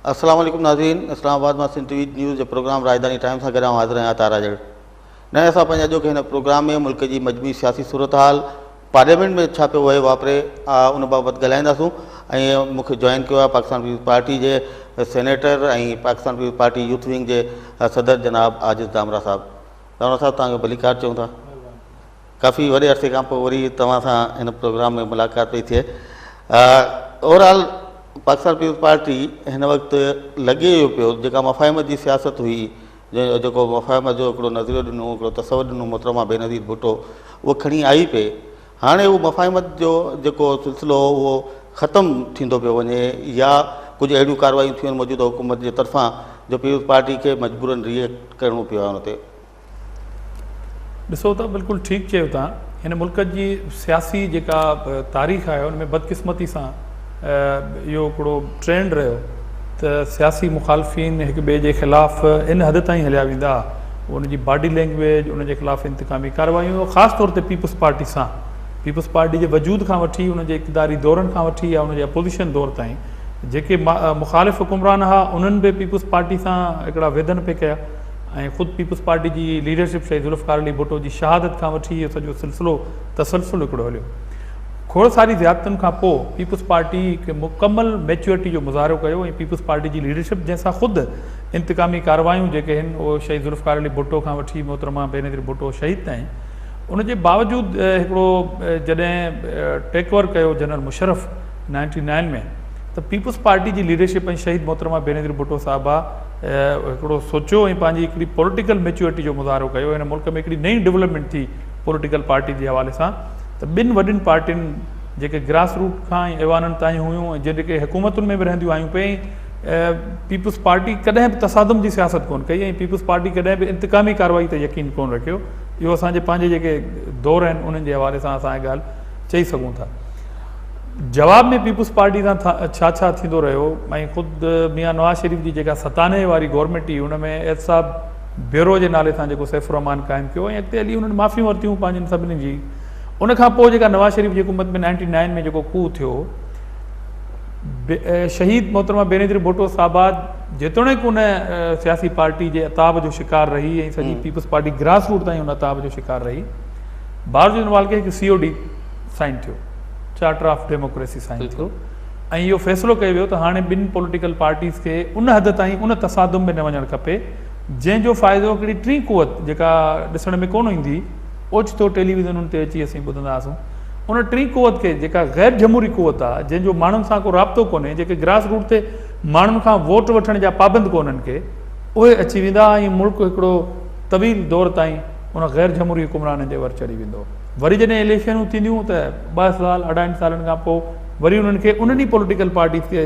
السلام عليڪم ناظرين اسلام آباد مان سنڌ ٽي وي نيوز جي پروگرام راڄڌاني ٽائيم سان گڏ آئون حاضر آهيان تارا جڙ نئين اسان پنهنجي اڄوڪي هن پروگرام ۾ ملڪ جي مجموعي سياسي صورتحال پارليامينٽ ۾ ڇا پيو وهي واپري ان بابت ڳالهائينداسون ۽ مون کي جوائن ڪيو آهي پاڪستان پيپلز پارٽي جي senator ۽ Pakistan peoples party youth wing جي صدر جناب عاجز دامرا صاحب دامرا صاحب توهان کي ڀليڪار چئون ٿا ڪافي وڏي عرصي کان پوء وري توهان سان هن پروگرام ۾ ملاقات پئي ٿئي. Over all Pakistan peoples party هن وقت لڳي اهو پيو جيڪا مفاهمت جي سياست هئي جيڪو مفاهمت جو هڪڙو نظريو ڏنو هڪڙو تصور ڏنو محترمه بينظير ڀٽو اهو کڻي آئي پئي هاڻي اهو مفاهمت جو جيڪو سلسلو هو اهو ختم ٿيندو پيو وڃي يا ڪجهه اهڙيون ڪارروايون ٿيون آهن موجوده حڪومت جي طرفان جو پيپلز پارٽي کي مجبورن ري ايڪٽ ڪرڻو پيو آهي ان تي. ڏسو ته بلڪل ٺيڪ چيو تان هن ملڪ جي سياسي جيڪا تاريخ آهي ان ۾ بدقسمتي سان اهو هڪڙو ٽرينڊ رهيو ته سياسي مخالفين هڪ ٻئي جي خلاف ان حد تائين هليا ويندا ان جي باڊي لينگويج ان جي خلاف انتقامي ڪارروايون خاص طور تي پيپلز پارٽي سان پيپلز پارٽي جي وجود کان وٺي ان جي اقتداري دورن کان وٺي يا ان جي اپوزيشن دور تائين جيڪي مخالف حڪمران هئا انهن به پيپلز پارٽي سان هڪڙا ويڌن پئي ڪيا ۽ خود پيپلز پارٽي جي ليڊرشپ شهيد ذوالفقار علي ڀٽو جي شهادت کان وٺي اهو سڄو سلسلو تسلسل هڪڙو هليو. کوڙ ساري زيادتين کان پوء پيپلز پارٽي هڪ مڪمل ميچوئرٽي جو مظاهرو ڪيو ۽ پيپلز پارٽي جي ليڊرشپ جنهن سان خود انتقامي ڪارروايون جيڪي هن اهو شهيد ذوالفقار علي ڀٽو کان وٺي محترمه بينظير ڀٽو شهيد تائين ان جي باوجود هڪڙو جڏهن ٽيڪ اوور ڪيو جنرل مشرف نائنٽي نائن ۾ ته پيپلز پارٽي جي ليڊرشپ ۽ شهيد محترمه بينظير ڀٽو صاحبه هڪڙو سوچيو ۽ پنهنجي هڪڙي پوليٽيڪل ميچوئرٽي جو مظاهرو ڪيو هن ملڪ ۾ هڪڙي نئين ڊولپمينٽ ٿي پوليٽيڪل پارٽي جي حوالي سان ته ٻن وڏين پارٽين جيڪي گراس روٽ کان ۽ ايوانن تائين هيون ۽ جيڪي حڪومتن ۾ به رهنديون آيون پئي پيپلز پارٽي ڪڏهن به تصادم جي سياست ڪون ڪئي ۽ پيپلز پارٽي ڪڏهن به انتقامي ڪارروائي تي يقين ڪون رکيو اهو اسان جي پنهنجي جيڪي دور آهن انهن جي حوالي سان اسان اها ڳالهه چئي سگهون ٿا. جواب ۾ پيپلز پارٽي سان ڇا ڇا ٿيندو رهيو ۽ خود ميان نواز شريف جي جيڪا ستانوي واري گورنمينٽ هئي ان ۾ احتساب بيورو جي نالي سان جيڪو سيف الرحمان قائم ڪيو ۽ اڳتي هلي انهن معافيون ورتيون پنهنجن سڀني جي ان کان پوء جيڪا نواز شريف جي حڪومت ۾ نائنٽي نائن ۾ جيڪو ڪوهه ٿيو شهيد محترمه بينظير ڀٽو صاحبه جيتوڻيڪ ان سياسي پارٽي جي عتاب جو شڪار رهي ۽ سڄي پيپلز پارٽي گراس روٽ تائين ان عتاب جو شڪار رهي باوجود ان والڪي هڪ سي او ڊي سائن ٿيو چارٽر آف ڊيموڪريسي سائن ٿيو ۽ اهو فيصلو ڪيو ويو ته هاڻي ٻن پوليٽيڪل پارٽيز کي ان حد تائين ان تصادم ۾ نه وڃڻ کپي جنهن جو فائدو هڪڙي ٽين قوت جيڪا ڏسڻ ۾ ڪونه ايندي اوچتو ٽيليويزنن تي اچي اسين ٻڌندا هئاسون ان ٽين قوت کي جيڪا غير جمهوري قوت آهي جنهن جو ماڻهن سان ڪو رابطو ڪونهي جيڪي گراس روٽ تي ماڻهن کان ووٽ وٺڻ جا پابند ڪونهن کي اهي اچي ويندا ۽ ملڪ هڪڙو طويل دور تائين ان غير جمهوري حڪمرانن جي ور چڙهي ويندو. وري جڏهن اليڪشنون ٿينديون ته ٻه سال اڍائن سالن کان پوء وري انهن کي انهن ئي پوليٽيڪل پارٽيز کي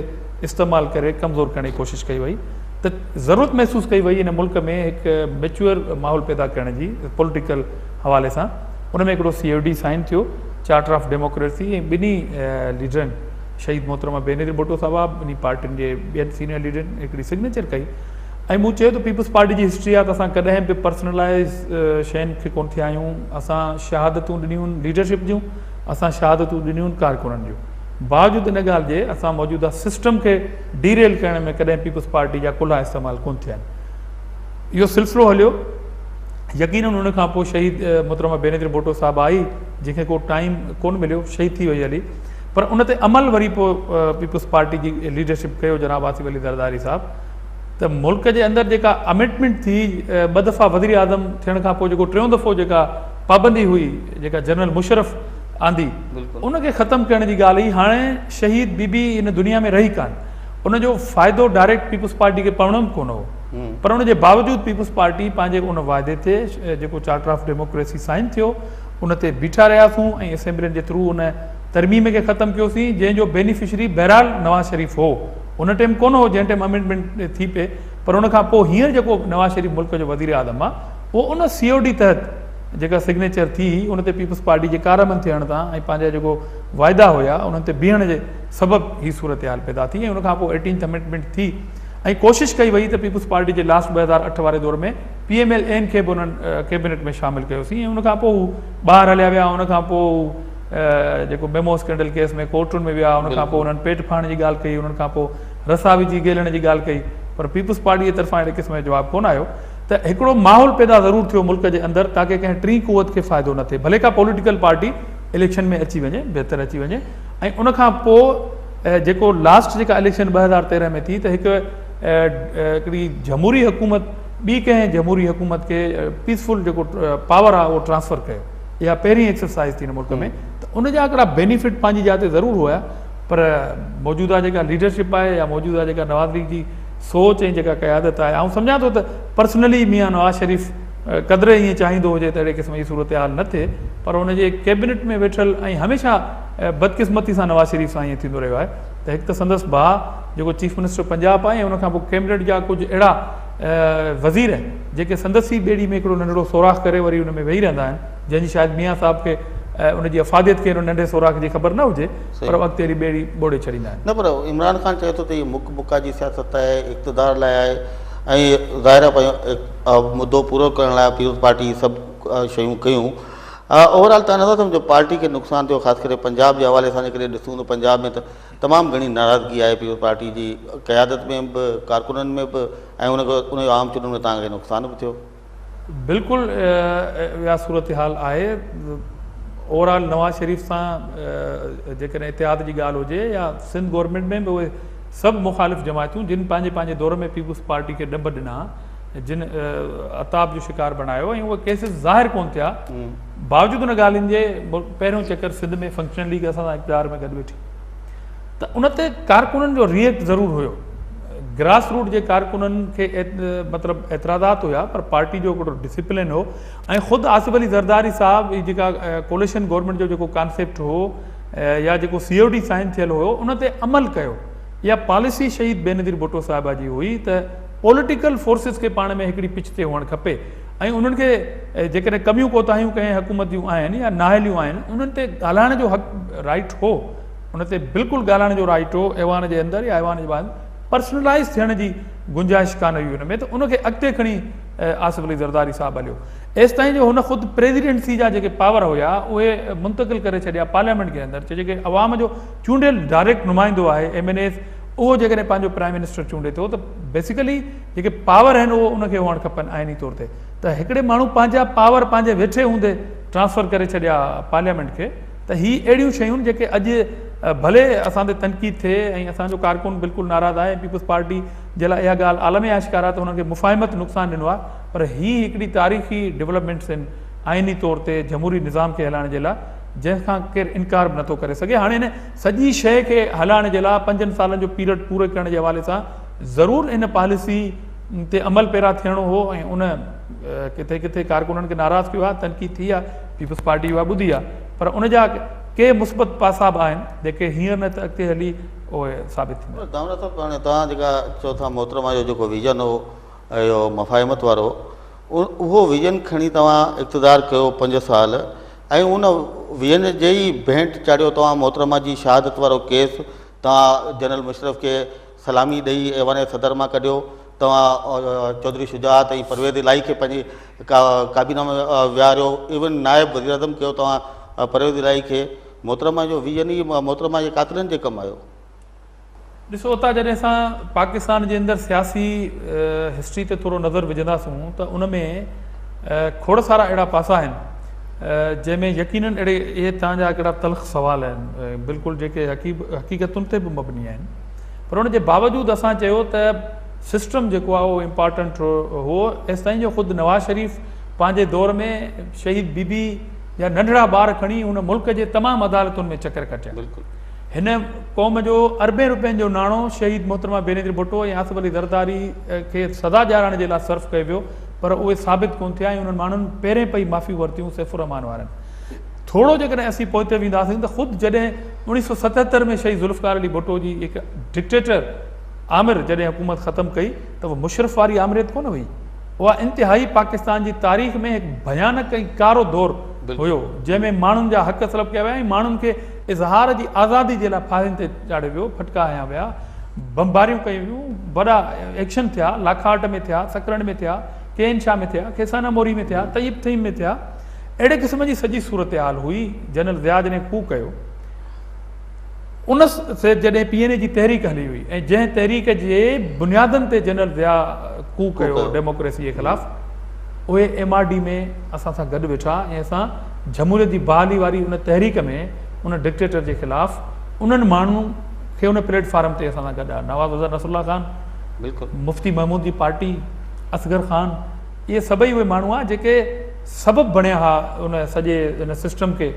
استعمال ڪري ڪمزور ڪرڻ جي ڪوشش ڪئي وئي ته ضرورت محسوس ڪئي وئي هن ملڪ ۾ هڪ ميچوئر ماحول پيدا ڪرڻ جي پوليٽيڪل حوالي سان ان ۾ هڪڙو سي او ڊي سائن ٿيو چارٽر آف ڊيموڪريسي ۽ ٻنهي ليڊرن شهيد محترمه بينظير ڀٽو صاحبه ٻنهي پارٽين جي ٻين سينيئر ليڊرن هڪڙي سگنيچر ڪئي ۽ مون چيو ته پيپلز پارٽي جي هسٽري آهي ته اسان ڪڏهن به پرسنلائز شين کي ڪونه ٿيا آهيون اسان شهادتون ڏنيون ليڊرشپ جون اسان شهادتون ڏنيون ڪارڪنن جون باوجود ان ڳالهه جي اسان موجوده سسٽم کي ڊي ريل ڪرڻ ۾ ڪڏهن پيپلز پارٽي جا ڪلها استعمال ڪونه ٿيا آهن اهو سلسلو هليو يقينن ان کان پوء شهيد محترمه بينظير ڀٽو صاحب آئي جنهن کي ڪو ٽائيم ڪونه مليو شهيد ٿي وئي هلي پر ان تي عمل وري پوء پيپلز پارٽي جي ليڊرشپ ڪيو جناب آصف علي زرداري صاحب ته ملڪ جي اندر جيڪا امينڊمينٽ ٿي ٻه دفعا وزير اعظم ٿيڻ کان پوء جيڪو ٽيون دفعو جيڪا پابندي هئي جيڪا جنرل مشرف آندي ان کي ختم ڪرڻ جي ڳالهه هئي هاڻي شهيد بي بي ان دنيا ۾ رهي ڪانه ان جو فائدو ڊائريڪٽ پيپلز پارٽي کي پوڻو به ڪونه هو پر ان جي باوجود پيپلز پارٽي پنهنجي ان واعدي تي جيڪو چارٽر آف ڊيموڪريسي سائن ٿيو ان تي بيٺا رهياسون ۽ اسيمبلين جي ٿرو ان ترميم کي ختم ڪيوسين جنهن جو بينيفشري بهرحال نواز شريف هو ان ٽيم ڪونه هو جنهن ٽيم امينڊمينٽ ٿي پئي پر ان کان پوء هينئر جيڪو نواز شريف ملڪ جو وزير اعظم آ اهو ان سي او ڊي تحت جيڪا سگنيچر ٿي هئي ان تي پيپلز پارٽي جي ڪارآمد ٿيڻ تان ۽ پنهنجا جيڪو واعدا هيا انهن تي بيهڻ جي سبب هي صورتحال پيدا ٿي ۽ ان کان پوء ايٽينٿ امينڊمينٽ ٿي ۽ ڪوشش ڪئي وئي ته پيپلز پارٽي جي لاسٽ 2008 واري دور ۾ پي ايم ايل اين کي به انهن ڪيبنيٽ ۾ شامل ڪيوسين ۽ ان کان پوء هو ٻاهر هليا ويا ان کان پوء جيڪو ميمو اسڪينڊل ڪيس ۾ ڪورٽن ۾ ويا ان کان پوء انهن پيٽ ڦاڙڻ جي ڳالهه ڪئي انهن کان پوء رسا وجهي گيلڻ جي ڳالهه ڪئي پر پيپلز پارٽي جي طرفان اهڙي قسم جو جواب ڪونه آيو ته هڪڙو ماحول پيدا ضرور ٿيو ملڪ جي اندر تاڪه ڪنهن ٽين قوت کي فائدو نه ٿئي ڀلي ڪا پوليٽيڪل پارٽي اليڪشن ۾ اچي وڃي بهتر اچي وڃي ۽ ان کان پوء جيڪو لاسٽ جيڪا اليڪشن 2013 ۾ ٿي ته هڪ هڪڙي جمهوري حڪومت ٻي ڪنهن جمهوري حڪومت کي پيسفل جيڪو پاور آهي اهو ٽرانسفر ڪيو اها پهرين ايڪسرسائز ٿي هن ملڪ ۾ ته ان جا هڪڙا بينيفٽ پنهنجي جاء تي ضرور هيا پر موجوده جيڪا ليڊرشپ آهي يا موجوده جيڪا نواز ليگ جي سوچ ۽ جيڪا قيادت آهي آئون سمجهان ٿو ته پرسنلي ميان نواز شريف قدري ائين چاهيندو هجي ته اهڙي قسم جي صورتحال نه ٿئي پر ان جي ڪيبنٽ ۾ ويٺل ۽ هميشه بدقسمتي سان نواز شريف سان ائين ٿيندو رهيو آهي ته هڪ ته سندس ڀاء جيڪو چيف منسٽر پنجاب آهي ۽ ان کان پوء ڪيبنٽ جا ڪجهه اهڙا وزير جيڪي سندس ئي ٻيڙي ۾ هڪڙو ننڍڙو سوراخ ڪري وري ان ۾ ويهي رهندا آهن جنهن جي شايد ميان صاحب کي ان جي افاديت کي ان ننڍي سوراخ جي خبر نه هجي پر اڳتي هلي ٻيڙي ٻوڙي ڇڏيندا آهن. نه پر عمران خان چئي ٿو ته هي مڪ مڪا جي سياست آهي اقتدار لاء آهي ۽ ظاهر آهي پنهنجو مدو پورو ڪرڻ لاء پيپلز پارٽي سڀ شيون ڪيون اوور آل تان نٿا سمجهو پارٽي کي نقصان ٿيو خاص ڪري پنجاب جي حوالي سان جيڪڏهن ڏسون ته پنجاب ۾ ته تمام گهڻي ناراضگي آهي پيپلز پارٽي جي قيادت ۾ به ڪارڪنن ۾ به ۽ ان ان جو عام چونڊن ۾ توهان کي نقصان به ٿيو. بلڪل اها صورتحال آهي اوور آل نواز شريف سان جيڪڏهن اتحاد جي ڳالهه هجي يا سنڌ گورنمينٽ ۾ به اهي سڀ مخالف جماعتون جن پنهنجي پنهنجي دور ۾ پيپلز پارٽي کي ڏنڀ ڏنا جن عتاب جو شڪار بڻايو ۽ اهي ڪيسز ظاهر ڪون ٿيا باوجود ان ڳالهين جي پهريون چڪر سنڌ ۾ فنڪشنل ليگ اسان سان اقتدار ۾ گڏ ويٺي ته ان تي ڪارڪنن جو ريئڪٽ ضرور هيو گراس روٽ جي ڪارڪنن کي مطلب اعتراضات هيا پر پارٽي جو هڪڙو ڊسپلن هو ۽ خود آصف علي زرداري صاحب هي جيڪا ڪوليشن گورنمينٽ جو جيڪو ڪانسيپٽ هو يا جيڪو سي او ڊي سائن ٿيل هيو ان تي عمل ڪيو اها پاليسي شهيد بينظير ڀٽو صاحبه جي هئي ته پوليٽيڪل فورسز کي پاڻ ۾ هڪڙي پچ تي هئڻ کپي ۽ انهن کي جيڪڏهن ڪميون ڪوتاهيون ڪنهن حڪومت جون آهن يا نااهليون آهن انهن تي ڳالهائڻ جو حق رائيٽ هو ان تي بلڪل ڳالهائڻ جو رائيٽ هو ايوان جي اندر يا ايوان جي ٻاهر پرسنلائز ٿيڻ جي گنجائش ڪانه هئي ان ۾ ته ان کي اڳتي کڻي آصف علي زرداري صاحب هليو ايستائين جو هن خود پريزيڊنسي جا جيڪي پاور هيا اهي منتقل ڪري ڇڏيا پارليامينٽ کي اندر جيڪي عوام جو چونڊيل ڊائريڪٽ نمائندو آهي ايم اين ايز اهو جيڪڏهن پنهنجو پرائم منسٽر چونڊي ٿو ته بيسيڪلي جيڪي پاور آهن اهو ان کي هئڻ کپن آئيني طور تي ته هڪڙي ماڻهو پنهنجا پاور پنهنجي ويٺي هوندي ٽرانسفر ڪري ڇڏيا پارليامينٽ کي ته هي اهڙيون شيون جيڪي اڄ ڀلي اسان تي تنقيد ٿئي ۽ اسان جو ڪارڪن بلڪل ناراض آهي ۽ پيپلز پارٽي جي لاء اها ڳالهه عالم آشڪار آهي ته هنن کي مفاهمت نقصان ڏنو آهي پر هي هڪڙي تاريخي ڊولپمينٽس آهن آئيني طور تي جمهوري نظام کي هلائڻ جي لاء جنهن کان ڪير انڪار به نٿو ڪري سگهي هاڻي هن سڄي شيء کي هلائڻ جي لاء پنجن سالن جو پيريڊ پورو ڪرڻ جي حوالي سان ضرور ان پاليسي تي عمل پيرا ٿيڻو هو ۽ ان ڪٿي ڪٿي ڪارڪنن کي ناراض ڪيو آهي تنقيد ٿي آهي پيپلز پارٽي اها ٻڌي آهي پر ان جا ڪي مثبت پاسا به آهن جيڪي هينئر نه ته اڳتي هلي اهي ثابت ٿيندا. دامرا صاحب هاڻي توهان جيڪا چئو ٿا محترمه جو جيڪو ويزن هو اهو مفاهمت وارو اهو ويزن کڻي توهان اقتدار ڪيو 5 سال ۽ ان ويزن جي ئي ڀينٽ چاڙهيو توهان محترمه جي شهادت وارو ڪيس توهان جنرل مشرف کي سلامي ڏئي ايوان صدر مان ڪڍيو، توهان چوڌري شجاعت ۽ پرويز الاهي کي پنهنجي ڪابينا ۾ ويهاريو، ايون نائب وزيراعظم ڪيو توهان پرويز الاهي کي، محترمه جو ويزن ئي محترمه جي قاتلن جي ڪم آيو. ڏسو اتا جڏهن اسان پاڪستان جي اندر سياسي هسٽري تي ٿورو نظر وجهنداسون ته ان ۾ کوڙ سارا اهڙا پاسا آهن جنهن ۾ يقينن اهڙي اهي توهان جا هڪڙا تلخ سوال آهن بلڪل جيڪي حقيقتن تي به مبني آهن پر ان جي باوجود اسان چيو ته سسٽم جيڪو آهي اهو امپارٽنٽ هو ايستائين جو خود نواز شريف پنهنجي دور ۾ شهيد بي بي جا ننڍڙا ٻار کڻي هن ملڪ جي تمام عدالتن ۾ چڪر ڪٽيا هن قوم جو اربين روپين جو ناڻو شهيد محترمه بينظير ڀٽو ۽ آصف علي زرداري کي سزا ڏيارڻ جي لاء صرف ڪيو ويو پر اهي ثابت ڪونه ٿيا ۽ انهن ماڻهن پهرين پئي معافيون ورتيون سيف الرحمان وارن ٿورو جيڪڏهن اسين پوئتي وينداسين ته خود جڏهن 1977 ۾ شهيد ذوالفقار علي ڀٽو جي هڪ ڊڪٽيٽر آمر جڏهن حڪومت ختم ڪئي ته اها مشرف واري آمريت ڪونه هئي اها انتهائي پاڪستان جي تاريخ ۾ هڪ ڀيانڪ ۽ ڪارو دور هيو جنهن ۾ ماڻهن جا حق سلب ڪيا ويا ۽ ماڻهن کي اظهار جي آزادي جي لاء ڦاهين تي چاڙهيو ويو، ڦٽڪا هنيا ويا، بمباريون ڪيون ويون، وڏا ايڪشن ٿيا، لاکاٽ ۾ ٿيا، سڪرنڊ ۾ ٿيا، ڪي اين شاهه ۾ ٿيا، کيسانا موري ۾ ٿيا، طيب ٿهيم ۾ ٿيا، اهڙي قسم جي سڄي صورتحال هئي، جنرل ضياء جڏهن ڪوء ڪيو ان سي جڏهن پي اين اي جي تحريڪ هلي هئي ۽ جنهن تحريڪ جي بنيادن تي جنرل ضياء ڪو ڪيو ڊيموڪريسي جي خلاف، اهي ايم آر ڊي ۾ اسان سان گڏ ويٺا ۽ اسان جمهوريت جي بحالي واري ان تحريڪ ۾ ان ڊڪٽيٽر جي خلاف انهن ماڻهن کي ان پليٽ فارم تي اسان سان گڏ آ نواب اظهر نصر الله خان، مفتي محمود جي پارٽي، اصغر خان، اهي سڀئي اهي ماڻهو آ جيڪي سبب بڻيا ها ان سڄي ان سسٽم کي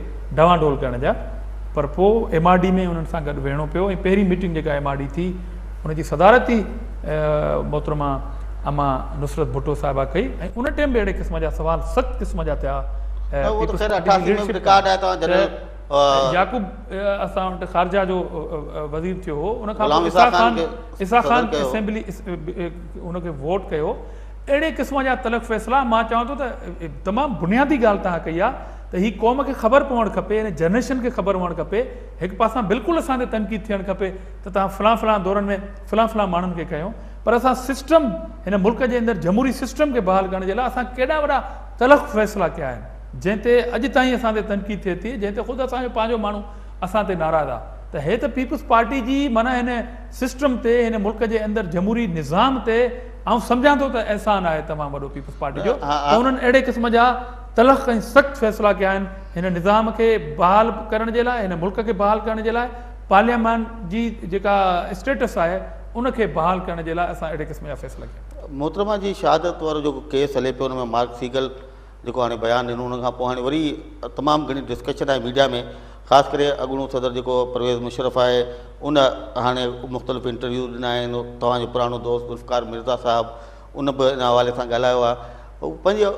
ڊوانڊول ڪرڻ جا. پر پوء ايم آر ڊي ۾ انهن سان گڏ ويهڻو پيو ۽ پهرين ميٽنگ جيڪا ايم آر ڊي ٿي ان جي صدارت ئي محترمه اما نصرت ڀٽو صاحبه ڪئي ۽ ان ٽيم به اهڙي قسم جا سوال سخت قسم جا ٿيا. يعقوب اسان وٽ خارجه جو وزير ٿيو هو ان کان پوء اسحاق خان اسحاق خان اسيمبلي ان کي ووٽ ڪيو. اهڙي قسم جا تلخ فيصلا مان چوان ٿو ته تمام بنيادي ڳالهه توهان ڪئي آهي ته هي قوم کي خبر پوڻ کپي هن جنريشن کي خبر هئڻ کپي هڪ پاسان بلڪل اسان تي تنقيد ٿيڻ کپي ته توهان فلان فلان دورن ۾ فلان فلان ماڻهن کي کنيو پر اسان سسٽم هن ملڪ جي اندر جمهوري سسٽم کي بحال ڪرڻ جي لاء اسان ڪيڏا وڏا تلخ فيصلا ڪيا آهن جنهن تي اڄ تائين اسان تي تنقيد ٿئي ٿي جنهن تي خود اسان جو پنهنجو ماڻهو اسان تي ناراض آهي ته هي ته پيپلز پارٽي جي معنيٰ هن سسٽم تي هن ملڪ جي اندر جمهوري نظام تي آئون سمجهان ٿو ته احسان آهي تمام وڏو پيپلز پارٽي جو ته انهن اهڙي قسم جا تلخ ۽ سخت فيصلا ڪيا آهن هن نظام کي بحال ڪرڻ جي لاء هن ملڪ کي بحال ڪرڻ جي لاء پارليامان جي جيڪا اسٽيٽس آهي ان کي بحال ڪرڻ جي لاء اسان اهڙي قسم جا فيصلا ڪيا. محترمه جي شهادت وارو جيڪو ڪيس هلي پيو ان ۾ مارڪ سيگل جيڪو هاڻي بيان ڏنو ان کان پوء هاڻي وري تمام گهڻي ڊسڪشن آهي ميڊيا ۾ خاص ڪري اڳوڻو صدر جيڪو پرويز مشرف آهي ان هاڻي مختلف انٽرويو ڏنا آهن توهان جو پراڻو دوست ذوالفقار مرزا صاحب ان به ان حوالي سان ڳالهايو آهي هو پنهنجي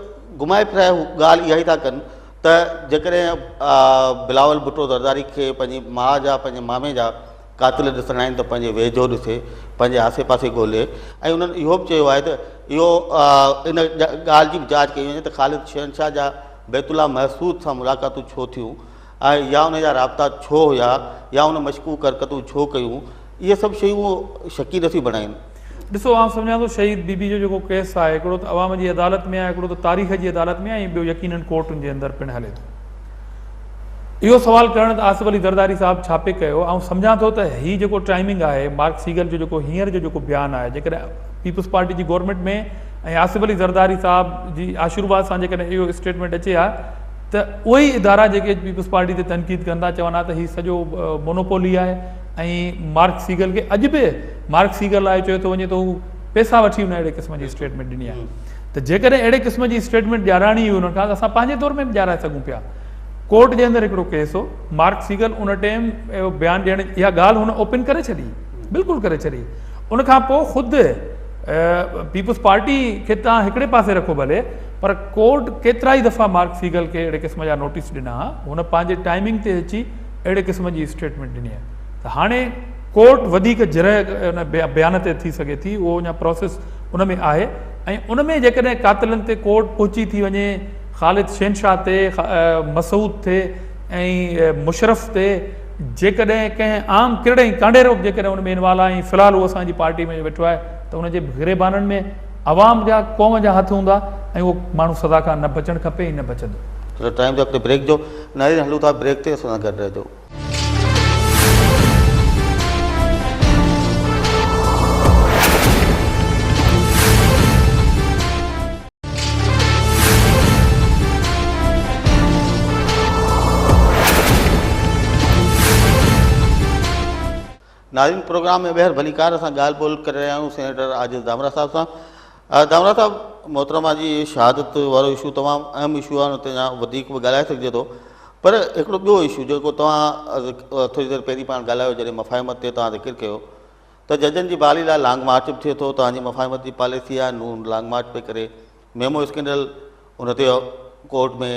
گهمائي ڦيرائي هو ڳالهه اها ئي ٿا ڪن ته جيڪڏهن بلاول ڀٽو زرداري کي پنهنجي ماء جا پنهنجي مامي جا قاتل ڏسڻا آهن ته پنهنجي ويجهو ڏسي پنهنجي آسي پاسي ڳولي ۽ انهن اهو به چيو آهي ته اهو ان ڳالهه جي به جاچ ڪئي وڃي ته خالد شهنشاهه جا بيت الله محسود سان ملاقاتون ڇو ٿيون ۽ يا ان جا رابطا ڇو هيا يا ان مشڪوڪ حرڪتون ڇو ڪيون اهي سڀ شيون شڪي نٿيون بڻائين. ڏسو آئون سمجهان ٿو شهيد بي بي جو جيڪو ڪيس آهي هڪڙو ته عوام جي عدالت ۾ آهي هڪڙو ته تاريخ جي عدالت ۾ آهي ۽ ٻيو يقينن ڪورٽن جي اندر پڻ هلي ٿو. اهو سوال ڪرڻ ته آصف علي زرداري صاحب ڇا پئي ڪيو آئون سمجهان ٿو ته هي جيڪو ٽائمنگ آهي مارڪ سيگل جو جيڪو هينئر جو جيڪو بيان آهي جيڪڏهن پيپلز پارٽي جي گورنمينٽ ۾ ۽ آصف علي زرداري صاحب جي آشيرواد سان جيڪڏهن اهو اسٽيٽمينٽ اچي ها ته اهي ئي ادارا جيڪي پيپلز پارٽي تي تنقيد ڪن ٿا چون ها ته هي سڄو مونوپولي آهي ۽ مارڪ سيگل کي اڄ به مارڪ سيگل لاء چيو ٿو وڃي ته هو پيسا وٺي ان اهڙي قسم جي اسٽيٽمينٽ ڏني آهي ته جيڪڏهن اهڙي قسم جي اسٽيٽمينٽ ڏيارائڻي هئي انهن کان ته اسان پنهنجي دور ۾ به ڏيارائي سگهون پيا. ڪورٽ جي اندر هڪڙو ڪيس هو، مارڪ سيگل ان ٽيم اهو بيان ڏيڻ اها ڳالهه هن اوپن ڪري ڇڏي، بلڪل ڪري ڇڏي. ان کان پوء خود پيپلز پارٽي کي تان هڪڙي پاسي رکو ڀلي پر ڪورٽ ڪيترائي دفعا مارڪ سيگل کي اهڙي قسم جا نوٽيس ڏنا ها، هن پنهنجي ٽائمنگ تي اچي اهڙي قسم جي اسٽيٽمينٽ ڏني آهي ته هاڻي ڪورٽ وڌيڪ جرح ان بيان تي ٿي سگهي ٿي، اهو اڃا پراسيس ان ۾ آهي. ۽ ان ۾ جيڪڏهن قاتلن تي ڪورٽ پهچي ٿي وڃي، خالد شهنشاهه تي، مسعود تي ۽ مشرف تي، جيڪڏهن ڪنهن عام ڪرڙ ۽ ڪانڊيرو به جيڪڏهن ان ۾ انوالو آهي ۽ في الحال هو اسان جي پارٽي ۾ ويٺو آهي ته ان جي گريبانن ۾ عوام جا قوم جا هٿ هوندا ۽ اهو ماڻهو سزا کان نه بچڻ کپي ۽ نه بچندو. چلو ٽائيم ٿيو هڪڙي بريڪ جو ناظرين هلون ٿا بريڪ تي اسان سان گڏ رهجو. ناظرين پروگرام ۾ ٻيهر ڀليڪار اسان ڳالهه ٻولهه ڪري رهيا آهيون سينيٽر عاجز دامرا صاحب سان دامرا صاحب محترمه جي شهادت وارو اشو تمام اهم اشو آهي ان تي اڃا وڌيڪ به ڳالهائي سگهجي ٿو پر هڪڙو ٻيو اشو جيڪو توهان ٿوري دير پهرين پاڻ ڳالهايو جڏهن مفاهمت تي توهان ذڪر ڪيو ته ججن جي بحالي لاء لانگ مارچ به ٿئي ٿو توهان جي مفاهمت جي پاليسي آهي نون لانگ مارچ پئي ڪري ميمو اسڪينڊل ان تي ڪورٽ ۾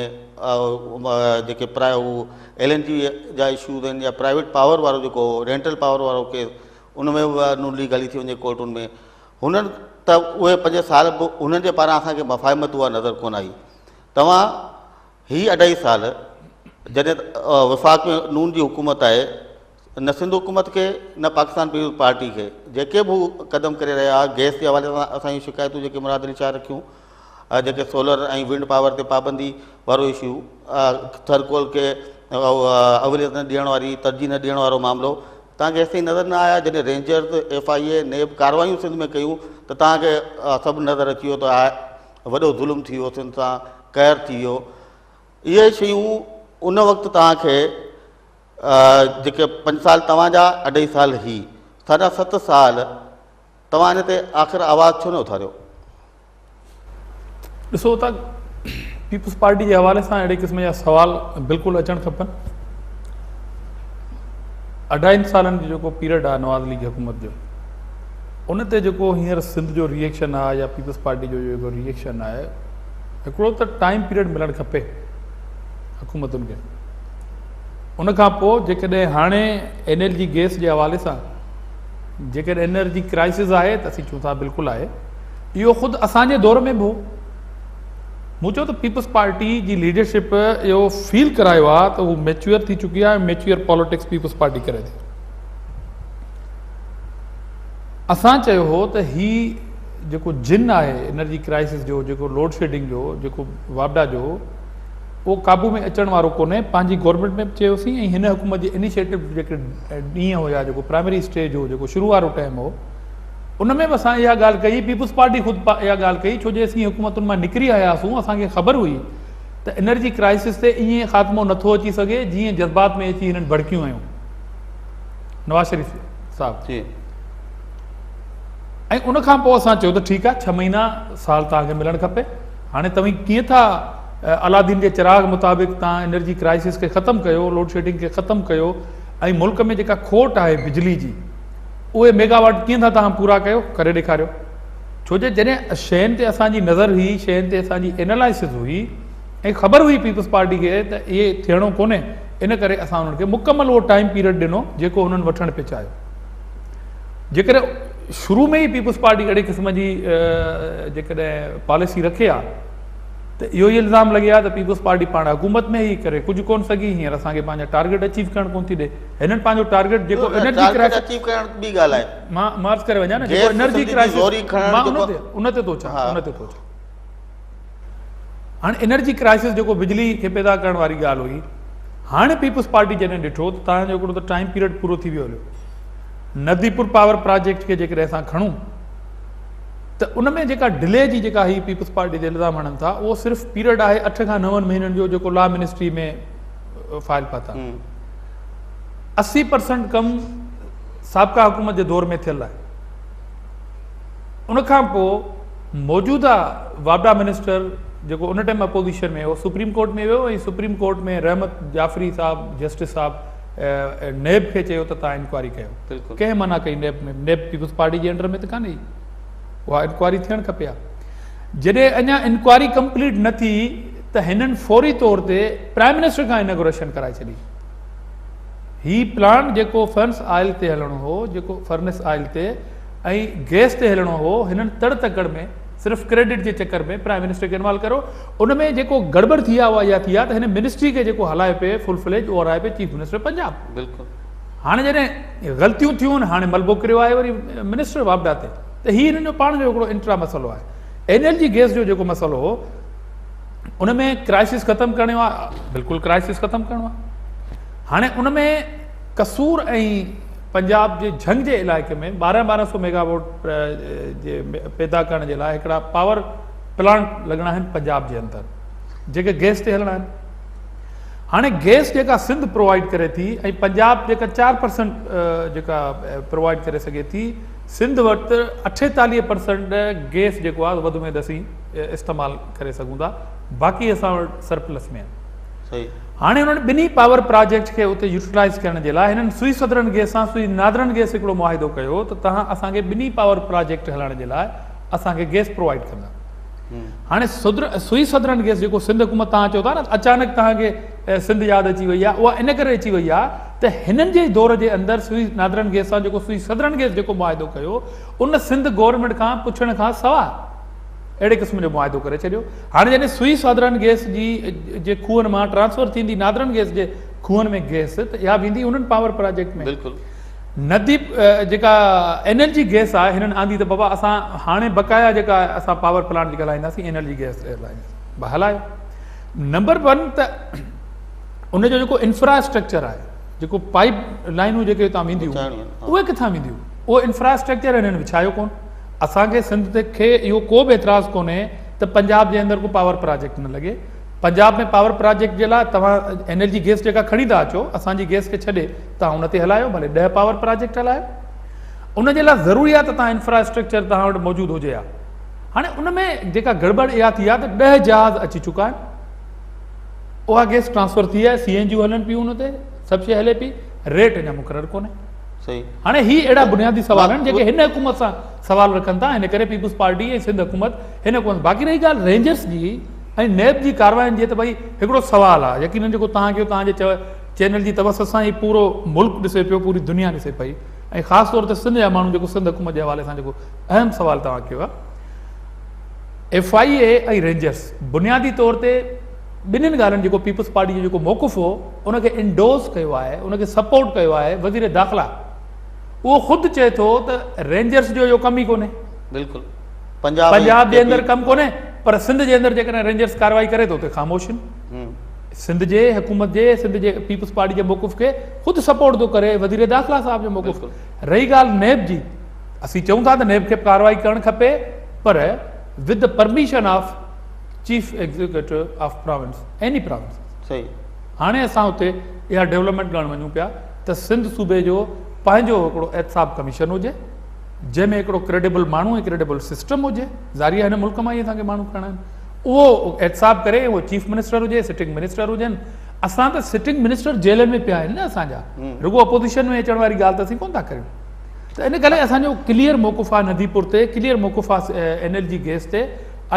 جيڪي هو ايل اين جي جا اشوز آهن يا پرائيويٽ پاور وارو جيڪو رينٽل پاور وارو ڪيس ان ۾ به نون ليگ هلي ٿي وڃي ڪورٽن ۾ هنن ته اهي پنج سال به انهن جي پاران اسان کي مفاهمت اها نظر ڪونه آئي توهان هي اڍائي سال جڏهن وفاق ۾ نون جي حڪومت آهي نه سنڌ حڪومت کي نه پاڪستان پيپلز پارٽي کي جيڪي به هو قدم ڪري رهيا هئا گئس جي حوالي سان اسان جون شڪايتون جيڪي مراد علي شاهه رکيون جيڪي سولر ۽ ونڊ پاور تي پابندي وارو اشو ٿرڪول کي اوليت نه ڏيڻ واري ترجيح نه ڏيڻ وارو معاملو توهان کي ايستائين نظر نه آيا جڏهن Rangers, F I A, NAB ڪارروايون سنڌ ۾ ڪيون ته توهان کي سڀ نظر اچي ويو ته وڏو ظلم ٿي ويو سنڌ سان قهر ٿي ويو. اهي شيون ان وقت توهان کي جيڪي پنج سال توهان جا اڍائي سال هي ساڍا ست سال توهان ان تي آخر آواز ڇو نه اٿاريو؟ ڏسو ته پيپلز پارٽي جي حوالي سان اهڙي قسم جا سوال بلڪل اچڻ کپن. اڍائين سالن جو جيڪو پيريڊ آهي نواز ليگ حڪومت جو ان تي جيڪو هينئر سنڌ جو ريئيڪشن آهي يا پيپلز پارٽي جو جيڪو ريئيڪشن آهي هڪڙو ته ٽائيم پيريڊ ملڻ کپي حڪومتن کي ان کان پوء جيڪڏهن هاڻي اين ايل جي گيس جي حوالي سان جيڪڏهن انرجي ڪرائسز آهي ته اسين چون ٿا بلڪل آهي. اهو خود اسان جي دور ۾ به هو. مون چيو ته پيپلز پارٽي جي ليڊرشپ اهو فيل ڪرايو آهي ته هو ميچوئر ٿي چڪي آهي ۽ ميچوئر پاليٽڪس پيپلز پارٽي ڪري ٿي. اسان چيو هو ته هي جيڪو جن آهي انرجي ڪرائسز جو، جيڪو لوڊ شيڊنگ جو، جيڪو واپڊا جو، اهو قابو ۾ اچڻ وارو ڪونهي، پنهنجي گورنمينٽ ۾ به چيوسين ۽ هن حڪومت جي انيشيٽو جيڪي ڏينهن هيا، جيڪو پرائمري اسٽيج هو، جيڪو شروع وارو ٽائيم هو، ان ۾ به اسان اها ڳالهه ڪئي، پيپلز پارٽي خود اها ڳالهه ڪئي، ڇو جو اسين حڪومتن مان نڪري آياسون، اسان کي خبر هئي ته انرجي ڪرائسس تي ائين خاتمو نٿو اچي سگهي، جيئن جذبات ۾ اچي هنن ڀڙڪيون هنيون نواز شريف صاحب ۽ ان کان پوء اسان چيو ته ٺيڪ آهي ڇهه مهينا سال توهان کي ملڻ کپي. هاڻي توهين ڪيئن ٿا الادين جي چراغ مطابق توهان انرجي ڪرائسس کي ختم ڪيو، لوڊ شيڊنگ کي ختم ڪيو ۽ ملڪ ۾ جيڪا کوٽ آهي بجلي جي اهي ميگا واٽ ڪيئن ٿا توهان پورا ڪيو، ڪري ڏيکاريو. ڇو جو جڏهن شين تي اسان جي نظر هئي، شين تي اسان جي اينالائسز هئي ۽ خبر هئي پيپلز پارٽي کي ته اهي ٿيڻو ڪونهي، ان ڪري اسان انهن کي مڪمل اهو ٽائيم پيريڊ ڏنو جيڪو انهن وٺڻ پئي چاهيو. جيڪڏهن شروع ۾ ئي پيپلز پارٽي اهڙي قسم جي جيڪڏهن پاليسي رکي ها ته اهو ئي الزام لڳي ها ته پيپلز پارٽي پاڻ حڪومت ۾ هئي ڪري ڪجهه ڪونه سگهي، هينئر اسان کي پنهنجا ٽارگيٽ اچيو ڪرڻ ڪونه ٿي ڏي. هنن پنهنجو ٽارگيٽ جيڪو انرجي ڪرائسس اچيو ڪرڻ ٻي ڳالهه آهي. مان عرض ڪري وڃان نه جيڪو انرجي ڪرائسس مان ان تي ٿو اچان ان تي ٿو اچان. هاڻي انرجي ڪرائسس جيڪو بجلي کي پيدا ڪرڻ واري ڳالهه هئي، هاڻي پيپلز پارٽي جڏهن ڏٺو ته تان جو هڪڙو ته ٽائيم پيريڊ پورو ٿي ويو هليو. نديپور پاور پراجيڪٽ کي جيڪڏهن اسان کڻون ته ان ۾ جيڪا ڊلي جي جيڪا هي پيپلز پارٽي تي الزام هڻن ٿا اهو صرف پيريڊ آهي 8 کان 9 مهينن جو جيڪو لا منسٽري ۾ فائل پاتا. 80% ڪم سابقا حڪومت جي دور ۾ ٿيل آهي. ان کان پوء موجوده واپڊا منسٽر جيڪو ان ٽائيم اپوزيشن ۾ هو سپريم ڪورٽ ۾ ويو ۽ سپريم ڪورٽ ۾ رحمت جعفري صاحب جسٽس صاحب نيب کي چيو ته تان انڪوائري ڪيو. ڪنهن منع ڪئي نيب ۾ نيب پيپلز پارٽي جي انڊر ۾ ته ڪانه هئي اها انڪوائري ٿيڻ کپي ها. جڏهن اڃا انڪوائري ڪمپليٽ نه ٿي ته هنن فوري طور تي پرائم منسٽر کان انوگريشن ڪرائي ڇڏي. هي پلانٽ جيڪو فرنس آئل تي هلڻو هو جيڪو فرنس آئل تي ۽ گئس تي هلڻو هو هنن تڙ تڪڙ ۾ صرف ڪريڊٽ جي چڪر ۾ پرائم منسٽر کي انوالو ڪريو ان ۾ جيڪو گڙٻڙ ٿي آهي اها اها ٿي آهي ته هن منسٽري کي جيڪو هلائي پئي فل فليج اهو هلائي پئي چيف منسٽر پنجاب. بلڪل. هاڻي جڏهن غلطيون ٿيون آهن هاڻي ملبو ڪريو آهي وري منسٽر واپڊا تي ته هي هنن جو پاڻ جو هڪڙو انٽرا مسئلو آهي. اين ايل جي گئس جو جيڪو مسئلو هو ان ۾ ڪرائسس ختم ڪرڻو آهي بلڪل ڪرائسس ختم ڪرڻو آهي. هاڻي ان ۾ قصور ۽ پنجاب جي جهنگ جي علائقي ۾ ٻارهن ٻارهن سو ميگا ووٽ جي پيدا ڪرڻ جي لاء هڪڙا پاور پلانٽ لڳڻا آهن پنجاب جي اندر جيڪي گئس تي هلڻا آهن. هاڻي گئس جيڪا سنڌ پرووائيڊ ڪري ٿي ۽ پنجاب جيڪا 4% جيڪا پرووائيڊ ڪري سگهي ٿي، سنڌ وٽ 48% گئس جيڪو آهي وڌ ۾ وڌ اسين استعمال ڪري سگهون ٿا، باقي اسان وٽ سرپلس ۾ آهي. هاڻي انهن ٻنهي پاور پراجيڪٽ کي اتي يوٽيلائز ڪرڻ جي لاء هنن سوئي سدرن گئس سان سوئي نادرن گئس هڪڙو معاهدو ڪيو ته توهان اسان کي ٻنهي پاور پراجيڪٽ هلائڻ جي لاء اسان کي گئس پرووائيڊ ڪندا. هاڻي سوئي سدرن گئس جيڪو سنڌ حڪومت توهان چئو ٿا نه اچانڪ توهان کي سنڌ ياد اچي وئي آهي اها ان ڪري اچي وئي آهي ته هنن جي دور جي اندر سوئي نادرن گئس سان جيڪو سوئي سدرن گئس جيڪو معاهدو ڪيو ان سنڌ گورنمينٽ کان پڇڻ کان سواء اهڙي قسم جو معاهدو ڪري ڇڏيو. هاڻي جڏهن سوئي سادرن گئس جي جي کوهن مان ٽرانسفر ٿيندي نادرن گئس جي کوهن ۾ گئس ته اها ويندي انهن پاور پراجيڪٽ ۾. بلڪل. ندي جيڪا اين ايل جي گئس آهي هنن آندي ته بابا اسان هاڻي بقايا جيڪا اسان پاور پلانٽ جيڪا هلائينداسين اين ايل جي گئس تي هلائينداسين. هلايو. نمبر ون ته ان جو جيڪو انفراسٽرڪچر آهي. جيڪو پائيپ لائنون جيڪي اتان وينديون اهي ڪٿان وينديون؟ اهو انفراسٽرڪچر هنن وڇايو ڪونه. اسان کي سنڌ تي کي اهو ڪو به اعتراض ڪونهي ته پنجاب جي اندر ڪو پاور پراجيڪٽ نه لڳي. پنجاب ۾ پاور پراجيڪٽ جي لاء توهان اين ايل جي گيس جيڪا کڻي ٿا اچو اسان جي گيس کي ڇڏي توهان ان تي هلايو ڀلي 10 پاور پراجيڪٽ هلايو. ان جي لاء ضروري آهي ته توهان انفراسٽرڪچر توهان وٽ موجود هجي ها. هاڻي ان ۾ جيڪا گڙٻڙ اها ٿي آهي ته 10 جهاز اچي چڪا آهن. اها گيس ٽرانسفر ٿي آهي، سي اين جيون هلن پيون ان تي، سڀ شيء هلي پئي، ريٽ اڃا مقرر ڪونهي. صحيح. هاڻي هي اهڙا بنيادي سوال آهن جيڪي هن حڪومت سان سوال رکن ٿا، ان ڪري پيپلز پارٽي ۽ سنڌ حڪومت هن حڪومت باقي رهي ڳالهه رينجرس جي ۽ نيب جي ڪارواين جي ته ڀئي هڪڙو سوال آهي يقينن جيڪو توهان ڪيو توهان جي چينل جي توسط سان هي پورو ملڪ ڏسي پيو پوري دنيا ڏسي پئي ۽ خاص طور تي سنڌ جا ماڻهو جيڪو سنڌ حڪومت جي حوالي سان جيڪو اهم سوال توهان ڪيو آهي ايف I A ۽ Rangers بنيادي طور تي ٻنهين ڳالهين جيڪو پيپلز پارٽي جو جيڪو موقف هو ان کي انڊوز ڪيو آهي ان کي سپورٽ ڪيو آهي وزير داخلا اهو خود چئي ٿو ته رينجرس جو اهو ڪم ئي ڪونهي. بلڪل پنجاب جي اندر ڪم ڪونهي پر سنڌ جي اندر جيڪڏهن رينجرس ڪارروائي ڪري ٿو ته خاموش آهن. سنڌ جي حڪومت جي سنڌ جي پيپلز پارٽي جي موقف کي خود سپورٽ ٿو ڪري وزير داخلا صاحب جو موقف. رهي ڳالهه نيب جي اسين چئون ٿا ته نيب کي ڪارروائي ڪرڻ کپي پر with the permission of chief executive of province any province. صحيح. هاڻي اسان اتي اها ڊولپمينٽ ڪرڻ وڃون پيا ته سنڌ صوبي جو پنهنجو هڪڙو احتساب ڪميشن هجي جنهن ۾ هڪڙو ڪريڊيبل ماڻهو ۽ ڪريڊيبل سسٽم هجي ظاهري آهي هن ملڪ مان ئي اسان کي ماڻهو کڻڻا آهن اهو احتساب ڪري اهو چيف منسٽر هجي سٽنگ منسٽر هجن اسان ته سٽنگ منسٽر جيلن ۾ پيا آهن نه اسان جا رڳو اپوزيشن ۾ اچڻ واري ڳالهه ته اسين ڪونه ٿا ڪريون ته ان ڪري اسان جو ڪليئر موقف آهي ندي پور تي ڪليئر موقف آهي اين ايل جي گيس تي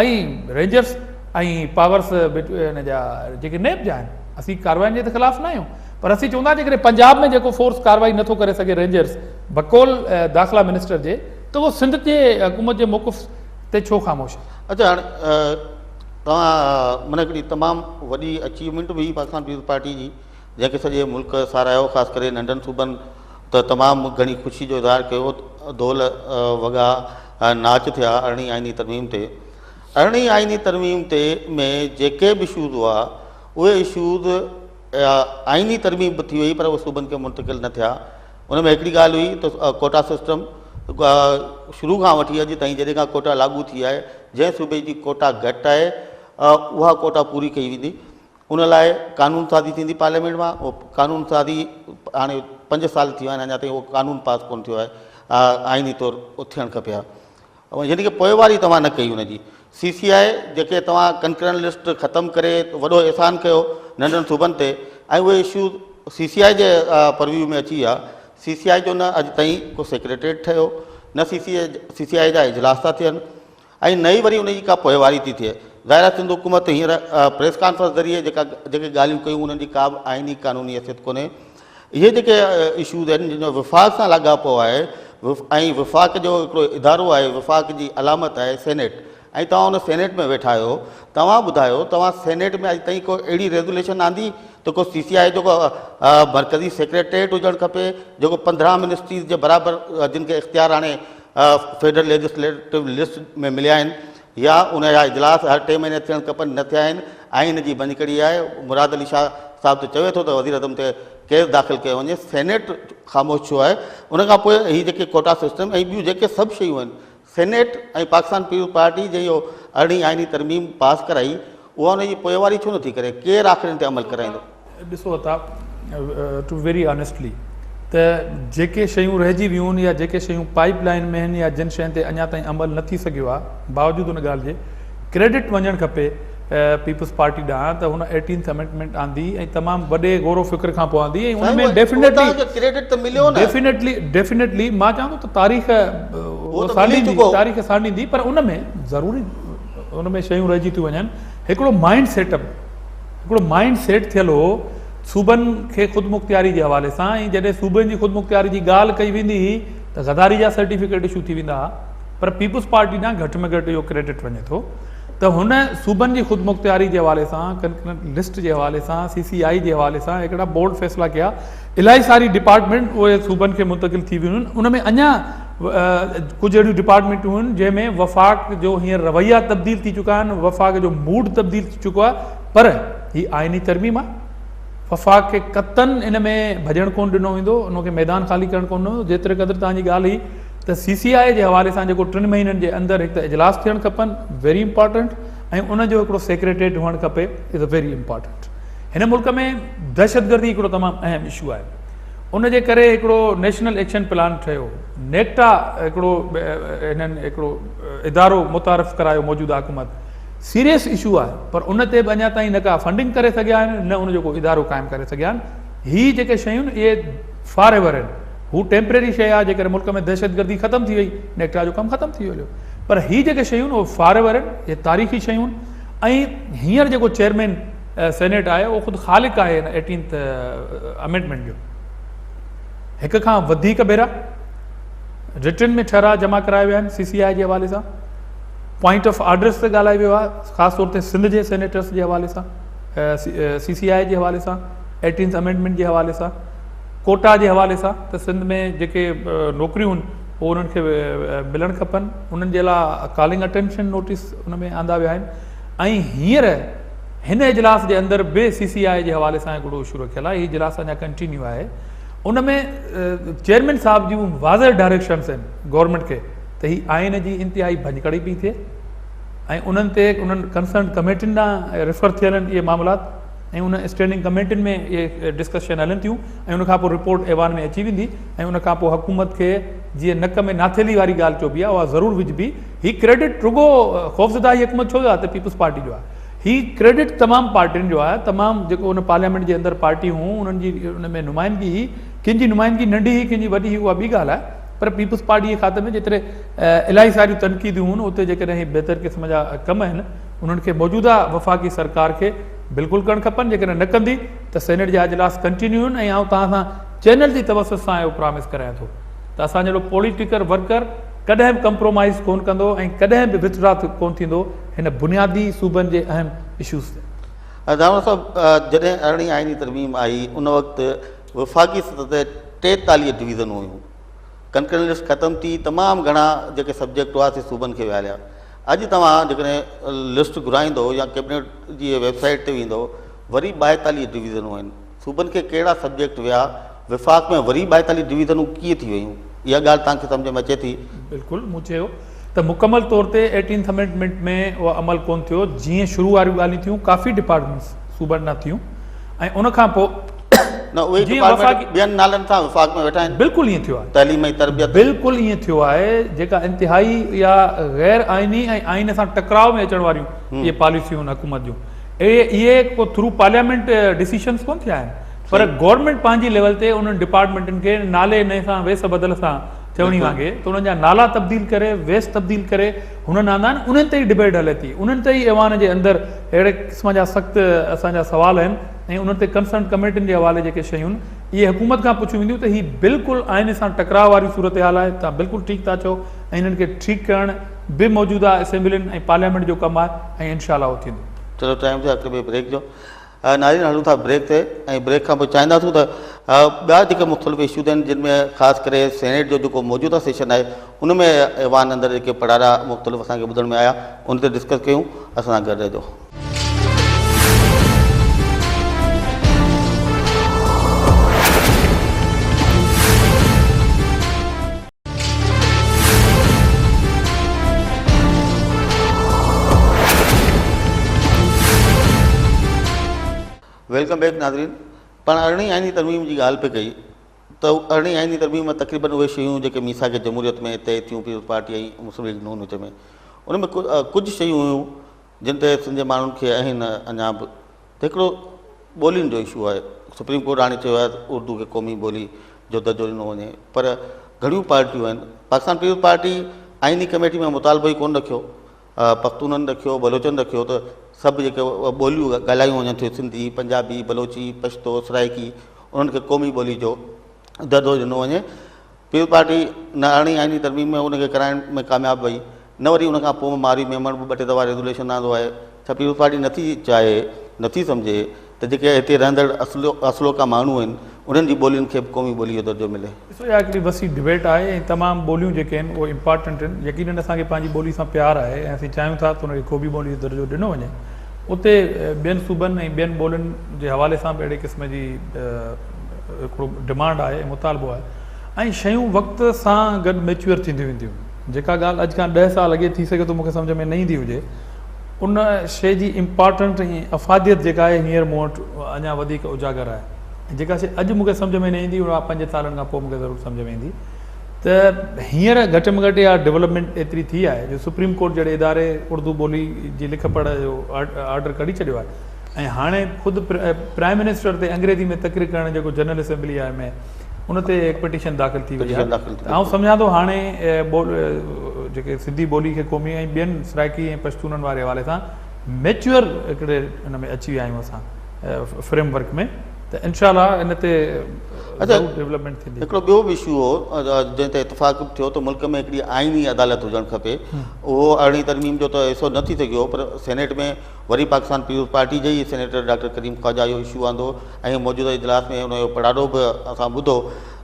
۽ رينجرس ۽ پاورس ان جا جيڪي نيب جا آهن اسين ڪارواين جي ته خلاف نه آهيون پر اسين چون ٿا جيڪڏهن پنجاب ۾ جيڪو فورس ڪارروائي نٿو ڪري سگهي رينجرس بقول داخلا منسٽر جي ته اهو سنڌ جي حڪومت جي موقف تي ڇو خاموش آهي؟ اچا هاڻي توهان معنيٰ هڪڙي تمام وڏي اچيومينٽ به هئي پاڪستان پيپلز پارٽي جي جنهن کي سڄي ملڪ ساراهيو خاص ڪري ننڍن صوبن ته تمام گهڻي خوشي جو اظهار ڪيو دول وڳا ناچ ٿيا ارڙهين آئيني ترميم تي ارڙهين آئيني ترميم تي ۾ جيڪي به اشوز هئا اهي اشوز آئيني ترميم به ٿي وئي پر اهي صوبن کي منتقل نه ٿيا ان ۾ هڪڙي ڳالهه هئي ته ڪوٽا سسٽم شروع کان وٺي اڄ تائين جڏهن کان ڪوٽا لاڳو ٿي آهي جنهن صوبي جي ڪوٽا گهٽ آهي اها ڪوٽا پوري ڪئي ويندي ان لاء قانون سازي ٿيندي پارليامينٽ مان اهو قانون سازي هاڻي 5 سال ٿي ويا آهن اڃا تائين اهو قانون پاس ڪونه ٿيو آهي آئيني طور ٿيڻ کپي ها يعني ڪه پوئواري توهان نه ڪئي ان جي سي سي آء جيڪي توهان ڪنڪرنٽ لسٽ ختم ڪري وڏو احسان ڪيو ننڍن صوبن تي ۽ اهي اشوز سي سي آء جي پرويو ۾ اچي ويا سي سي آء جو نه اڄ تائين ڪو سيڪريٽريٽ ٺهيو نه سي سي آء جا اجلاس ٿا ٿين ۽ نه ئي وري ان جي ڪا پوئواري ٿي ٿئي. ظاهر آهي سنڌ حڪومت هينئر پريس ڪانفرنس ذريعي جيڪا جيڪي ڳالهيون ڪيون انهن جي ڪا به آئيني قانوني حيثيت ڪونهي. اهي جيڪي اشوز آهن جن جو وفاق سان لاڳاپو آهي ۽ وفاق جو هڪڙو ادارو آهي وفاق جي علامت آهي سينيٽ ۽ توهان ان سينيٽ ۾ ويٺا آهيو توهان ٻڌايو توهان سينيٽ ۾ اڄ تائين ڪو اهڙي ريزوليشن آندي ته ڪو سي سي آء جو ڪو مرڪزي سيڪريٽريٽ هجڻ کپي جيڪو 15 منسٽريز جي برابر جن کي اختيار هاڻي فيڊرل ليجسليٽو لسٽ ۾ مليا آهن يا ان جا اجلاس هر ٽي مهيني ٿيڻ کپن نه ٿيا آهن آئين جي ڀڃڪڙي آهي مراد علي شاهه صاحب ته چوي ٿو ته وزيراعظم تي ڪيس داخل ڪيو وڃي سينيٽ خاموش ڇو آهي ان کان پوء هي جيڪي ڪوٽا سسٽم ۽ ٻيون جيڪي سڀ شيون آهن سينيٽ ۽ پاڪستان پيپلز پارٽي جنهن اهو ارڙهين آئيني ترميم پاس ڪرائي اها ان جي پوئواري ڇو نٿي ڪري؟ ڪير آخر ان تي عمل ڪرائيندو؟ ڏسو عطا ٽو ويري آنيسٽلي ته جيڪي شيون رهجي ويون يا جيڪي شيون پائيپ لائين ۾ آهن يا جن شين تي اڃا تائين عمل نه ٿي سگهيو آهي باوجود ان ڳالهه جي ڪريڊٽ وڃڻ کپي پيپلز پارٽي ڏانهن ته هن ايٽينٿ امينڊمينٽ آندي ۽ تمام وڏي غور و فڪر کان پوء آندي ۽ ان ۾ ڊيفينيٽلي ڪريڊٽ ته مليو نه ڊيفينيٽلي ڊيفينيٽلي مان چوان ٿو ته تاريخ سانڍيندي تاريخ سانڍيندي پر ان ۾ ضروري ان ۾ شيون رهجي ٿيون وڃن هڪڙو مائنڊ سيٽ اپ هڪڙو مائنڊ سيٽ ٿيل هو صوبن کي خودمختياري جي حوالي سان ۽ جڏهن صوبن جي خودمختياري جي ڳالهه ڪئي ويندي هئي ته غداري جا سرٽيفڪيٽ اشو ٿي ويندا هئا پر پيپلز پارٽي ڏانهن گهٽ ۾ گهٽ اهو ڪريڊٽ وڃي ٿو ته هن صوبن جي خودمختياري جي حوالي سان ڪنڪرنٽ لسٽ جي حوالي سان سي سي آء جي حوالي سان هڪڙا بولڊ فيصلا ڪيا الاهي ساري ڊپارٽمينٽ اهي صوبن کي منتقل ٿي ويون آهن ان ۾ اڃا ڪجهه اهڙيون ڊپارٽمينٽون آهن جنهن ۾ وفاق جو هينئر رويا تبديل ٿي چڪا آهن وفاق جو موڊ تبديل ٿي چڪو آهي پر هي آئيني ترميم آهي وفاق کي قطعن ان ۾ ڀڄڻ ڪونه ڏنو ويندو، ان کي ميدان خالي ڪرڻ ڪونه ڏنو ويندو. جيتري قدر توهان جي ڳالهه هئي ته سي سي آء جي حوالي سان جيڪو ٽن مهينن جي اندر هڪ ته اجلاس ٿيڻ کپن ويري امپارٽنٽ ۽ ان جو هڪڙو سيڪريٽريٽ هئڻ کپي از ويري امپارٽنٽ. هن ملڪ ۾ دهشتگردي هڪڙو تمام اهم اشو آهي ان جي ڪري هڪڙو نيشنل ايڪشن پلان ٺهيو، نيڪٽا هڪڙو هنن هڪڙو ادارو متعارف ڪرايو موجوده حڪومت سيريس اشو آهي پر ان تي به اڃا تائين نه ڪا فنڊنگ ڪري سگهيا آهن نه ان جو ڪو ادارو قائم ڪري سگهيا آهن. هي جيڪي شيون آهن اهي فار ايور آهن، هو ٽيمپرري شيء آهي، جيڪڏهن ملڪ ۾ دهشتگردي ختم ٿي وئي نيڪٽا جو ڪم ختم ٿي ويو هليو پر هي جيڪي شيون آهن اهي فار ايور آهن، اهي تاريخي شيون آهن ۽ هينئر جيڪو چيئرمين سينيٽ آهي اهو خود خالق آهي هن ايٽينٿ امينڊمينٽ جو. هڪ کان وڌيڪ ڀيرا رٽن ۾ ٺهراء جمع ڪرايا ويا آهن سي سي آء جي حوالي سان، پوائنٽ آف آرڊرز تي ڳالهايو ويو آهي خاص طور تي سنڌ جي سينيٽرز جي حوالي سان، سي سي آء جي حوالي سان، ايٽينٿ امينڊمينٽ جي حوالي سان، ڪوٽا جي حوالي سان ته سنڌ ۾ جيڪي نوڪريون آهن اهي انهن کي ملڻ کپن، انهن جي لاء ڪالنگ اٽينشن نوٽيس ان ۾ آندا ويا آهن ۽ هينئر هن اجلاس جي اندر به سي سي آء جي حوالي سان هڪڙو اشو رکيل آهي، هي اجلاس اڃا ڪنٽينيو آهي، ان ۾ چيئرمين صاحب جون واضح ڊائريڪشنس آهن گورنمينٽ کي ته هي آئين جي انتهائي ڀڃڪڙي پئي ٿئي ۽ انهن تي انهن ڪنسرن ڪميٽين ڏانهن ريفر ٿيل آهن اهي معاملات ۽ ان اسٽينڊنگ ڪميٽين ۾ اهي ڊسڪشن هلن ٿيون ۽ ان کان پوء رپورٽ ايوان ۾ اچي ويندي ۽ ان کان پوء حڪومت کي جيئن نڪ ۾ ناٿيلي واري ڳالهه چئبي آهي اها ضرور وجهبي. هي ڪريڊٽ رڳو خوفزده هي حڪومت ڇو جو آهي ته پيپلز پارٽي جو آهي، هي ڪريڊٽ تمام پارٽين جو آهي، تمام جيڪو ان پارليامينٽ جي اندر پارٽيون هيون انهن جي ان ۾ نمائندگي هئي، ڪن جي نمائندگي ننڍي هئي ڪن جي وڏي هئي اها ٻي ڳالهه آهي پر پيپلز پارٽي جي کاتي ۾ جيتري الاهي ساريون تنقيدون هيون اتي جيڪڏهن هي بهتر قسم جا ڪم آهن انهن کي موجوده وفاقي سرڪار کي بلڪل ڪرڻ کپن، جيڪڏهن نه ڪندي ته سينيٽ جا اجلاس ڪنٽينيو آهن ۽ آئون توهان سان چينل جي توسط سان اهو پرامس ڪريان ٿو ته اسان جهڙو پوليٽيڪل ورڪر ڪڏهن به ڪمپرومائيز ڪونه ڪندو ۽ ڪڏهن به وٿڊرا ڪونه ٿيندو هن بنيادي صوبن جي اهم اشوز تي. دانور صاحب جڏهن ارڙهين آئيني ترميم آئي ان وقت وفاقي سطح تي 43 ڊويزنون هيون، ڪنڪرنٽ لسٽ ختم ٿي، تمام گهڻا جيڪي سبجيڪٽ هئا سي صوبن کي ويا هليا. اڄ توهان جيڪڏهن لسٽ گهرائيندو يا ڪيبنيٽ جي ويب سائيٽ تي ويندو وري 42 ڊويزنون آهن، صوبن کي ڪهڙا سبجيڪٽ ويا، وفاق ۾ وري 42 ڊويزنون ڪيئن ٿي ويون، اها ڳالهه توهان کي سمجهه ۾ اچي ٿي؟ بلڪل مون چيو ته مڪمل طور تي ايٽينٿ امينڊمينٽ ۾ اهو عمل ڪونه ٿيو، جيئن شروع واريون ڳالهيون ٿيون ڪافي ڊپارٽمينٽس صوبن ڏانهن ٿيون ۽ ان کان پوء نه اهي جيئن ڊپارٽمينٽ وفاقي ٻين نالن سان وفاق ۾ ويٺا آهن. بلڪل ائين ٿيو آهي. تعليم ۽ تربيت. بلڪل ائين ٿيو آهي جيڪا انتهائي اها غير آئيني ۽ آئين سان ٽڪراء ۾ اچڻ واريون اهي پاليسيون آهن حڪومت جون اهي اهي ڪو ٿرو پارليامينٽ ڊسيشنز ڪونه ٿيا آهن پر گورنمينٽ پنهنجي ليول تي انهن ڊپارٽمينٽن کي نالي نئين سان ويس بدل سان چوڻي وانگي ته انهن جا نالا تبديل ڪري ويس تبديل ڪري هنن آندا آهن انهن تي ئي ڊبيٽ هلي ٿي انهن تي ئي ايوان جي اندر اهڙي قسم جا سخت اسان جا سوال آهن ۽ انهن تي ڪنسرن ڪميٽين جي حوالي جيڪي شيون اهي حڪومت کان پڇيون وينديون ته هي بلڪل آئين سان ٽڪراء واري صورتحال آهي توهان بلڪل ٺيڪ ٿا چئو ۽ انهن کي ٺيڪ ڪرڻ به موجوده اسيمبلين ۽ پارليامينٽ جو ڪم آهي ۽ انشاء الله اهو ٿيندو. چلو ٽائيم ٿيو هڪ ٻئي بريڪ جو ناظرين هلون ٿا بريڪ تي ۽ بريڪ کان پوء چاهينداسون ته ٻيا جيڪي مختلف اشوز آهن جن ۾ خاص ڪري سينيٽ جو جيڪو موجوده سيشن آهي ان ۾ ايوان اندر جيڪي پڙاڏا مختلف اسان کي ٻڌڻ ۾ آيا ان تي ڊسڪس ڪيون اسان سان گڏ رهجو. Welcome back ناظرين پاڻ ارڙهين آئيني ترميم جي ڳالهه پئي ڪئي ته ارڙهين آئيني ترميم ۾ تقريبن اهي شيون جيڪي ميثاق جمهوريت ۾ طئي ٿيون پيپلز پارٽي ۽ مسلم ليگ نون وچ ۾ ان ۾ ڪجهه شيون هيون جن تي سنڌ جي ماڻهن کي آهن اڃا به ته هڪڙو ٻولين جو اشو آهي سپريم ڪورٽ هاڻي چيو آهي ته اردو کي قومي ٻولي جو درجو ڏنو وڃي پر گهڻيون پارٽيون آهن پاڪستان پيپلز پارٽي آئيني ڪميٽي ۾ مطالبو ئي ڪونه رکيو پختونن رکيو بلوچن رکيو ته سڀ جيڪي ٻوليون ڳالهايون وڃن ٿيون سنڌي پنجابي بلوچي پشتو سرائڪي انهن کي قومي ٻولي جو درجو ڏنو وڃي پيپلز پارٽي نه ارڙهين آئيني ترميم ۾ ان کي ڪرائڻ ۾ ڪامياب وئي نه وري ان کان پوء مارئي ميمڻ به ٻه ٽي دفعا ريزوليشن آندو آهي. ڇا پيپلز پارٽي نٿي چاهي، نٿي سمجهي ته جيڪي هتي رهندڙ اصلوڪا ماڻهو آهن انهن جي ٻولين کي به قومي ٻولي جو درجو ملي؟ ڏسو اها هڪڙي وسيع ڊبيٽ آهي ۽ تمام ٻوليون جيڪي آهن اهي امپارٽنٽ آهن. يقينن اسان کي پنهنجي ٻولي سان پيار آهي ۽ اسين چاهيون ٿا ته ان کي قومي ٻولي جو درجو ڏنو وڃي. اتي ٻين صوبن ۽ ٻين ٻولين جي حوالي سان به اهڙي قسم جي هڪڙو ڊمانڊ آهي ۽ مطالبو آهي ۽ شيون وقت سان گڏ ميچوئر ٿينديون وينديون. جيڪا ڳالهه اڄ کان ڏهه سال اڳي ٿي سگهي ٿو مون کي سمجهه ۾ نه ايندي هجي، ان شيء جي امپارٽنٽ ۽ افاديت جيڪا آهي هينئر مون وٽ اڃا وڌيڪ اجاگر آهي ۽ جيڪا شيء اڄ مون کي سمجهه ۾ نه ايندي اها پنج سالن کان پوء مون کي ضرور سمجهه ۾ ايندي ته هينئر گهٽ ۾ گهٽ اها ڊولپمينٽ ايتري ٿي آهي جو سپريم ڪورٽ جهڙي اداري اردو ٻولي جي لک پڙهه جو آرڊر ڪڍي ڇڏيو آهي ۽ هاڻي خود پرائم منسٽر تي انگريزي ۾ تقرير ڪرڻ جيڪو جنرل اسيمبلي آهي ۾ ان تي هڪ پٽيشن داخل ٿي وئي آهي ته آئون سمجهان ٿو هاڻي جيڪي سنڌي ٻولي کي قومي ۽ ٻين سرائيڪي ۽ پشتونن واري حوالي سان ميچوئر هڪڙي ان ۾ اچي ويا آهيون اسان فريم ورڪ ۾ ته انشاء الله ان تي ضرور ڊولپمينٽ ٿيندي. هڪڙو ٻيو به اشو هو جنهن تي اتفاق به ٿيو ته ملڪ ۾ هڪڙي آئيني عدالت هجڻ کپي اهو ارڙهين ترميم جو ته حصو نه ٿي سگهيو پر سينيٽ ۾ وري پاڪستان پيپلز پارٽي جي ئي سينيٽر ڊاڪٽر ڪريم خواجه اهو اشو آندو ۽ موجوده اجلاس ۾ ان جو پڙاڏو به اسان ٻڌو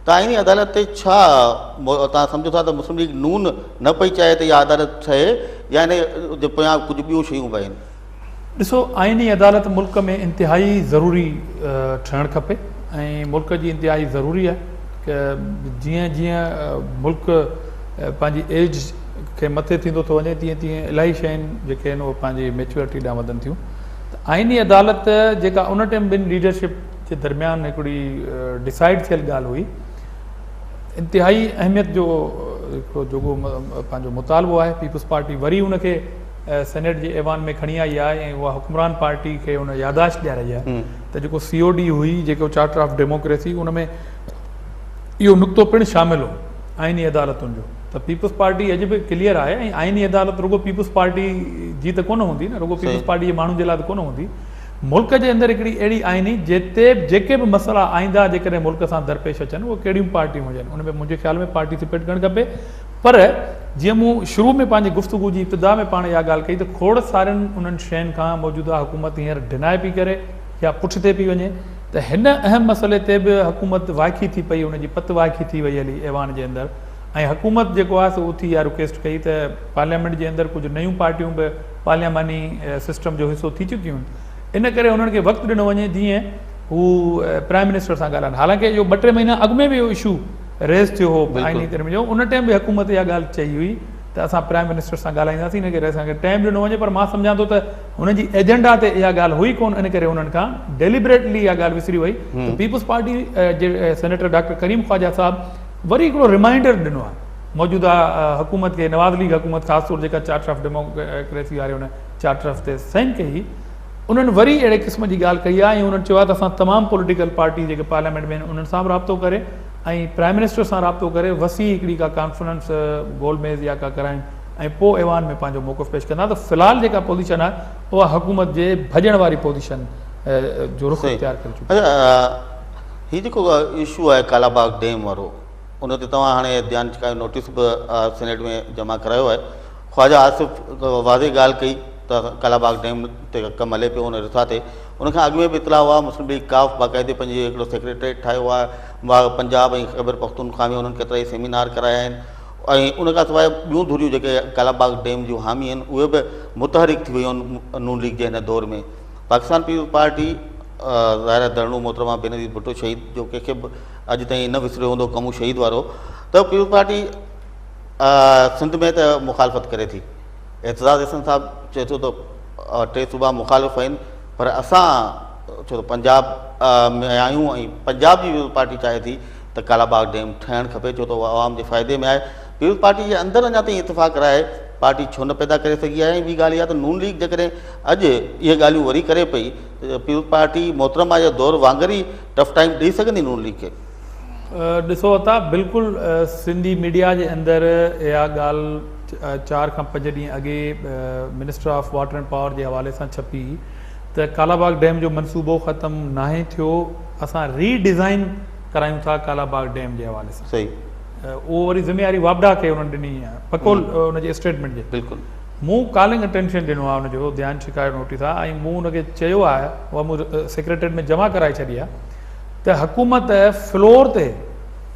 ته آئيني عدالت تي ڇا توهان سمجهو ٿا ته مسلم ليگ نون نه پئي چاهي ته اها عدالت ٺهي يا ان جي پويان ڪجهه ٻيون شيون به آهن؟ ڏسو آئيني عدالت ملڪ ۾ انتهائي ضروري ٺهڻ کپي ۽ ملڪ جي انتهائي ضروري آهي ته جيئن جيئن ملڪ پنهنجي ايج کي مٿي ٿيندو ٿو وڃي تيئن تيئن الاهي شين جيڪي آهن اهي پنهنجي ميچوئرٽي ڏانهن وڌن ٿيون ته آئيني عدالت جيڪا ان ٽائيم ٻن ليڊرشپ جي درميان هڪڙي ڊسائيڊ ٿيل ڳالهه هئي انتهائي اهميت جو هڪڙو جوڳو پنهنجو مطالبو آهي پيپلز پارٽي وري ان کي سينيٽ جي ايوان ۾ کڻي آئي آهي ۽ اها حڪمران پارٽي کي ان ياداشت ڏيارائي آهي ته جيڪو سي او ڊي هئي جيڪو چارٽر آف ڊيموڪريسي ان ۾ اهو نقطو پڻ شامل هو آئيني عدالتن جو ته پيپلز پارٽي اڄ به ڪليئر آهي ۽ آئيني عدالت رڳو پيپلز پارٽي جي ته ڪونه هوندي نه رڳو پيپلز پارٽي جي ماڻهن جي لاء ته ڪونه هوندي ملڪ جي اندر هڪڙي اهڙي آئيني جتي جيڪي به مسئلا آئنده جيڪڏهن ملڪ سان درپيش اچن اهي ڪهڙيون پارٽيون هجن ان ۾ منهنجي خيال ۾ پارٽيسپيٽ ڪرڻ کپي پر جيئن مون شروع ۾ پنهنجي گفتگو جي ابتدا ۾ پاڻ اها ڳالهه ڪئي ته کوڙ سارين انهن شين کان موجوده حڪومت هينئر ڊنائي پئي ڪري يا پٺتي پئي وڃي ته هن اهم مسئلي تي به حڪومت وائکي ٿي پئي ان جي پت وائکي ٿي وئي هلي ايوان جي اندر ۽ حڪومت جيڪو آهي سو اٿي اها رڪويسٽ ڪئي ته پارليامينٽ جي اندر ڪجهه نيون پارٽيون به پارلياماني سسٽم جو حصو ٿي چڪيون آهن ان ڪري انهن کي وقت ڏنو وڃي جيئن هو پرائم منسٽر سان ڳالهائن حالانڪه اهو ٻه ٽي مهينا اڳ ۾ به اهو اشو ريز ٿيو هو آئيني ترميم جو ان ٽائيم به حڪومت اها ڳالهه چئي هئي ته اسان پرائم منسٽر سان ڳالهائينداسين ان ڪري اسان کي ٽائيم ڏنو وڃي پر مان سمجهان ٿو ته هن جي ايجنڊا تي اها ڳالهه هئي ڪونه ان ڪري انهن کان ڊيليبريٽلي اها ڳالهه وسري وئي ته پيپلز پارٽي جي سينيٽر ڊاڪٽر ڪريم خواجه صاحب وري هڪڙو ريمائنڊر ڏنو آهي موجوده حڪومت کي نواز ليگ حڪومت خاص طور جيڪا چارٽر آف ڊيموڪريسي واري ان چارٽر آف تي سائن ڪئي هئي انهن وري اهڙي قسم جي ڳالهه ڪئي آهي ۽ انهن چيو آهي ته اسان تمام پوليٽيڪل پارٽي جيڪي پارليامينٽ ۾ آهن انهن سان به رابطو ڪري ۽ پرائم منسٽر سان رابطو ڪري وسيع هڪڙي ڪا ڪانفرنس گول ميز يا ڪا ڪرائين ۽ پوء ايوان ۾ پنهنجو موقف پيش ڪندا ته في الحال جيڪا پوزيشن آهي اها حڪومت جي ڀڄڻ واري پوزيشن جو رخ اختيار ڪري چڪي آهي. هي جيڪو اشو آهي ڪالا باغ ڊيم وارو ان تي توهان هاڻي ڌيان ڇڪايو نوٽيس به سينيٽ ۾ جمع ڪرايو آهي خواجه آصف واضح ڳالهه ڪئي ته ڪالا باغ ڊيم تي ڪم هلي پيو ان رٿا تي ان کان اڳ ۾ به اطلاع هئا مسلم ليگ ڪاف باقاعدي پنهنجي هڪڙو سيڪريٽريٽ ٺاهيو آهي پنجاب ۽ خيبر پختونخوا ۾ انهن ڪيترائي سيمينار ڪرايا آهن ۽ ان کان سواء ٻيون ڌريون جيڪي ڪالا باغ ڊيم جون حامي آهن اهي به متحرڪ ٿي ويون آهن نون ليگ جي هن دور ۾ پاڪستان پيپلز پارٽي ظاهر آهي ڌرڻو محترمه بينظير ڀٽو شهيد جو ڪنهن کي به اڄ تائين نه وسريو هوندو ڪمون شهيد وارو ته پيپلز پارٽي سنڌ ۾ ته مخالفت ڪري ٿي اعتزاز احسن صاحب چئي ٿو ته ٽي صوبا مخالف آهن پر اسان ڇو ته پنجاب ۾ آهيون ۽ پنجاب جي پيپلز پارٽي چاهي ٿي ته ڪالا باغ ڊيم ٺهڻ کپي ڇو ته اهو عوام جي فائدي ۾ آهي پيپلز پارٽي جي اندر اڃا تائين اتفاق راء پارٽي ڇو نه پيدا ڪري سگهي آهي ۽ ٻي ڳالهه اها ته نون ليگ جيڪڏهن اڄ اهي ڳالهيون وري ڪري پئي ته پيپلز پارٽي محترمه جي دور وانگر ئي ٽف ٽائيم ڏئي سگهندي نون ليگ کي؟ ڏسو عطا بلڪل سنڌي ميڊيا جي اندر اها ڳالهه چار کان پنج ڏينهن اڳي minister of water and power جي حوالي سان ڇپي ته ڪالاباغ ڊيم جو منصوبو ختم ناهي ٿيو اسان ري ڊيزائن ڪرايون ٿا ڪالاباغ ڊيم جي حوالي سان صحيح اهو وري ذميواري واپڊا کي انهن ڏني آهي بقول ان جي اسٽيٽمينٽ جي بلڪل مون ڪالنگ اٽينشن ڏنو آهي ان جو ڌيان ڇڪايو نوٽيس آهي ۽ مون ان کي چيو آهي اها مون سيڪريٽريٽ ۾ جمع ڪرائي ڇڏي آهي ته حڪومت فلور تي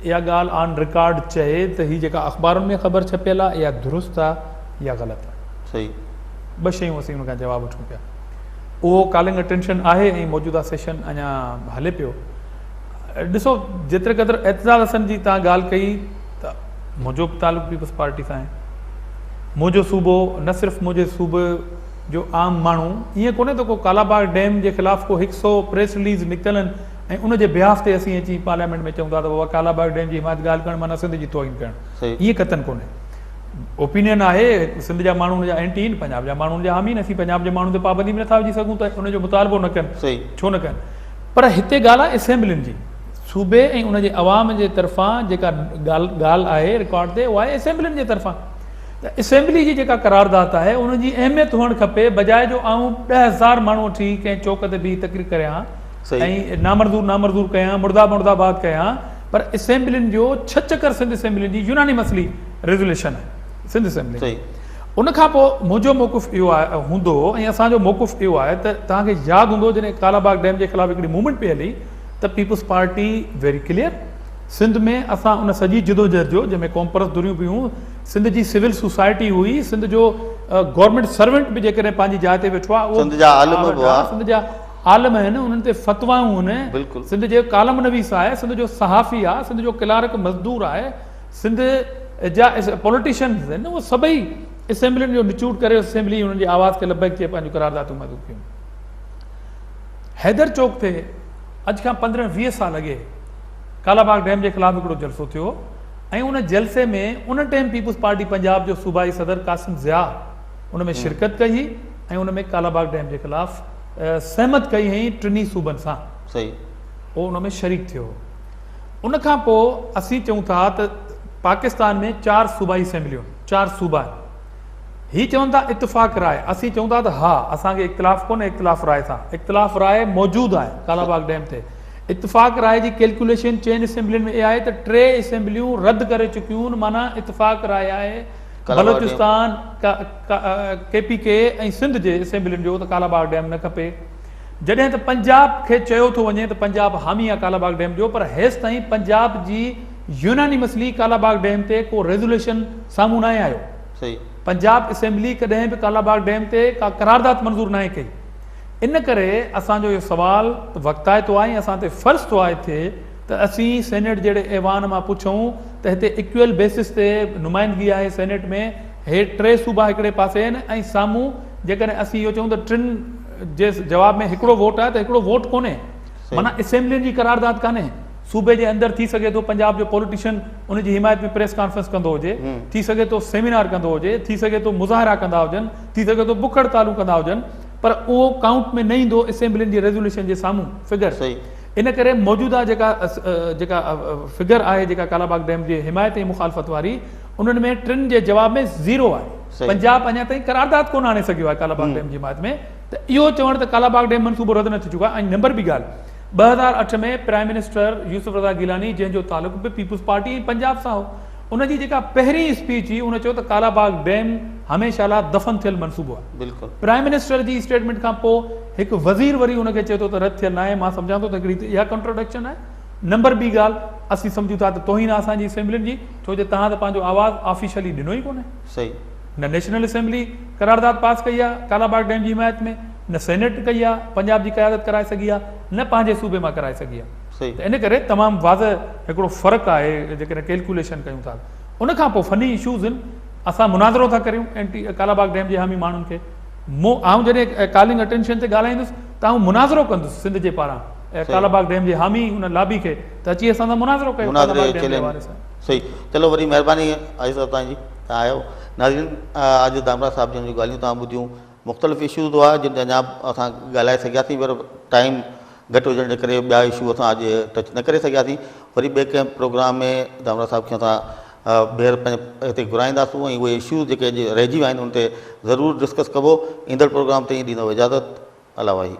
اها ڳالهه آن رڪارڊ چئي ته هي جيڪا اخبارن ۾ خبر ڇپيل آهي اها درست آهي يا غلط آهي. صحيح. ٻه شيون اسين ان کان جواب وٺون پيا. اهو ڪالنگ اٽينشن آهي ۽ موجوده سيشن اڃا هلي پيو. ڏسو جيتري قدر اعتزاز حسن جي توهان ڳالهه ڪئي ته منهنجو به تعلق پيپلز پارٽي سان آهي. منهنجو صوبو نه صرف منهنجي صوبي جو عام ماڻهو ائين ڪونهي ته ڪو ڪالاباغ ڊيم جي خلاف ڪو هڪ سئو پريس رليز نڪتل آهن ۽ ان جي بيهاف تي اسين اچي پارليامينٽ ۾ چئون ٿا ته بابا ڪالاباغ ڊيم جي حمايت ڳالهه ڪرڻ معنيٰ سنڌ جي توهين ڪرڻ. ائين قطعن ڪونهي. اوپينين آهي سنڌ جا ماڻهو ان جا اينٽي آهن پنجاب جا ماڻهو ان جا حامي آهن اسين پنجاب جي ماڻهن تي پابندي به نٿا وجهي سگهون ته ان جو مطالبو نه ڪن ڇو نه ڪن پر هتي ڳالهه آهي اسيمبلين جي صوبي ۽ ان جي عوام جي طرفان جيڪا ڳالهه ڳالهه آهي رڪارڊ تي اها آهي اسيمبلين جي طرفان ته اسيمبلي جي جيڪا قرارداد آهي ان جي اهميت هئڻ کپي بجاء جو آئون 10000 ماڻهو وٺي ڪنهن چوڪ تي بيهي تقرير ڪريان ۽ نامرزور نامرزور ڪيان مرده مرده باد ڪيان پر اسيمبلين جو ڇهه چڪر سنڌ اسيمبلين جي يونانيمسلي ريزوليشن آهي سنڌ اسيمبلي ان کان پوء منهنجو موقف اهو آهي هوندو هو ۽ اسان جو موقف اهو آهي ته توهان کي ياد هوندو جڏهن ڪالا باغ ڊيم جي خلاف هڪڙي موومينٽ پئي هلي ته Peoples Party very clear Sindh ۾ اسان ان سڄي جدوجهد جو جنهن ۾ قومپرست ڌريون به هيون سنڌ جي سول سوسائٽي هئي سنڌ جو گورنمينٽ سرونٽ به جيڪڏهن پنهنجي جاء تي ويٺو آهي سنڌ جا عالم به هئا سنڌ جا عالم آهن انهن تي فتوائون آهن بلڪل سنڌ جي ڪالم نويس آهي سنڌ جو صحافي آهي سنڌ جو ڪلارڪ مزدور آهي سنڌ جا پوليٽيشنز آهن اهي سڀئي اسيمبلين جو نچوڙ ڪري اسيمبلي انهن جي آواز کي لبيڪ چئي پنهنجون قراردادون منظور ڪيون. حيدر چوڪ تي اڄ کان 15 20 سال اڳي ڪالاباغ ڊيم جي خلاف هڪڙو جلسو ٿيو ۽ ان جلسي ۾ ان ٽائيم پيپلز پارٽي پنجاب جو صوبائي صدر قاسم ضياء ان ۾ شرڪت ڪئي هئي ۽ ان ۾ ڪالاباغ ڊيم جي خلاف سهمت ڪئي هئي ٽنهي صوبن سان صحيح هو ان ۾ شريڪ ٿيو هو. ان کان پوء اسين چئون ٿا ته پاڪستان ۾ چار صوبائي اسيمبليون آهن، چار صوبا آهن. هي چون ٿا اتفاق راء، اسين چئون ٿا ته ها اسان کي اختلاف ڪونهي اختلاف راء سان، اختلاف راء موجود آهي ڪالاباغ ڊيم تي. اتفاق راء جي ڪيلڪيوليشن چئن اسيمبلين ۾ اها آهي ته ٽي اسيمبليون رد ڪري چڪيون آهن معنيٰ اتفاق راء آهي بلوچستان، ڪي پي ڪي ۽ سنڌ جي اسيمبلين جو ته ڪالاباغ ڊيم نه کپي. جڏهن ته پنجاب کي چيو ٿو وڃي ته پنجاب حامي آهي ڪالاباغ ڊيم جو پر هيستائين پنجاب جي يونانيمسلي ڪالاباغ ڊيم تي ڪو ريزوليشن سامهون ناهي آيو. پنجاب اسيمبلي ڪڏهن به ڪالاباغ ڊيم تي ڪا قرارداد منظور ناهي ڪئي. ان ڪري اسان جو اهو سوال وقتائتو آهي ۽ اسان تي فرض ٿو عائد ٿئي ته اسين سينيٽ جهڙي ايوان مان پڇون ته هتي ايڪوئل بيسس تي نمائندگي آهي سينيٽ ۾ هي ٽي صوبا هڪڙي پاسي آهن ۽ سامهون جيڪڏهن اسين اهو چئون ته ٽن جي جواب ۾ هڪڙو ووٽ آهي ته هڪڙو ووٽ ڪونهي معنيٰ اسيمبلين جي قرارداد ڪانهي صوبي جي اندر ٿي سگهي ٿو پنجاب جو پوليٽيشن ان جي حمايت ۾ پريس ڪانفرنس ڪندو هجي ٿي سگهي ٿو سيمينار ڪندو هجي ٿي سگهي ٿو مظاهرا ڪندا هجن ٿي سگهي ٿو بک هڙتالون ڪندا هجن پر اهو ڪائونٽ ۾ نه ايندو اسيمبلين جي ريزوليوشن جي سامهون فگر ان ڪري موجوده جيڪا جيڪا فگر آهي جيڪا ڪالاباغ ڊيم جي حمايت ۽ مخالفت واري انهن ۾ ٽن جي جواب ۾ زيرو آهي. پنجاب اڃا تائين قرارداد ڪونه آڻي سگهيو آهي ڪالاباغ ڊيم جي حمايت ۾ ته اهو چوڻ ته ڪالاباغ ڊيم منصوبو رد نه ٿي چڪو آهي ۽ نمبر ٻي ڳالهه 2008 ۾ پرائم منسٽر يوسف رضا گيلاني جنهن جو تعلق به پيپلز پارٽي ۽ پنجاب سان هو ان جي جيڪا پهرين اسپيچ هئي ان چيو ته ڪالاباغ ڊيم هميشه لاء دفن ٿيل منصوبو آهي. بلڪل. پرائم منسٽر جي اسٽيٽمينٽ کان پوء هڪ وزير وري ان کي چئي ٿو ته رد ٿيل ناهي مان سمجهان ٿو ته هڪڙي ته اها ڪنٽراڊڪشن آهي نمبر ٻي ڳالهه اسين سمجهون ٿا ته توهين آهي اسان جي اسيمبلين جي ڇو جو توهان ته پنهنجو آواز آفيشلي ڏنو ئي ڪونهي. صحيح. نه نيشنل اسيمبلي قرارداد پاس ڪئي آهي ڪالاباغ ڊيم جي حمايت ۾ نه سينيٽ ڪئي آهي پنجاب جي قيادت ڪرائي سگهي آهي نه پنهنجي صوبي مان ڪرائي سگهي آهي. صحيح. ته ان ڪري تمام واضح هڪڙو فرق آهي جيڪڏهن ڪيلڪيوليشن ڪيون ٿا ان کان پوء فني اشوز آهن اسان مناظرو ٿا ڪريون اينٽي ڪالاباغ ڊيم جي حامي ماڻهن کي مون آئون جڏهن ڪالنگ اٽينشن تي ڳالهائيندس ته آئون مناظرو ڪندس سنڌ جي پاران ڪالاباغ ڊيم جي حامي ان لابي کي ته اچي اسان سان مناظرو ڪيو مناظري جو چئلينج صحيح چلو وڏي مهرباني عزيز صاحب توهان جي توهان آيو ناظرين اڄ دامرا صاحب جن جون ڳالهيون توهان ٻڌيون مختلف اشوز هئا جن تي اڃا اسان ڳالهائي سگهياسين پر ٽائيم گهٽ هجڻ جي ڪري ٻيا اشو اسان اڄ ٽچ نه ڪري سگهياسين وري ٻئي ڪنهن پروگرام ۾ دامرا صاحب کي اسان ٻيهر پنهنجي هتي گهرائينداسون ۽ اهي اشوز جيڪي اڄ رهجي ويا آهن ان تي ضرور ڊسڪس ڪبو ايندڙ پروگرام تائين ڏيندو اجازت الله واهي.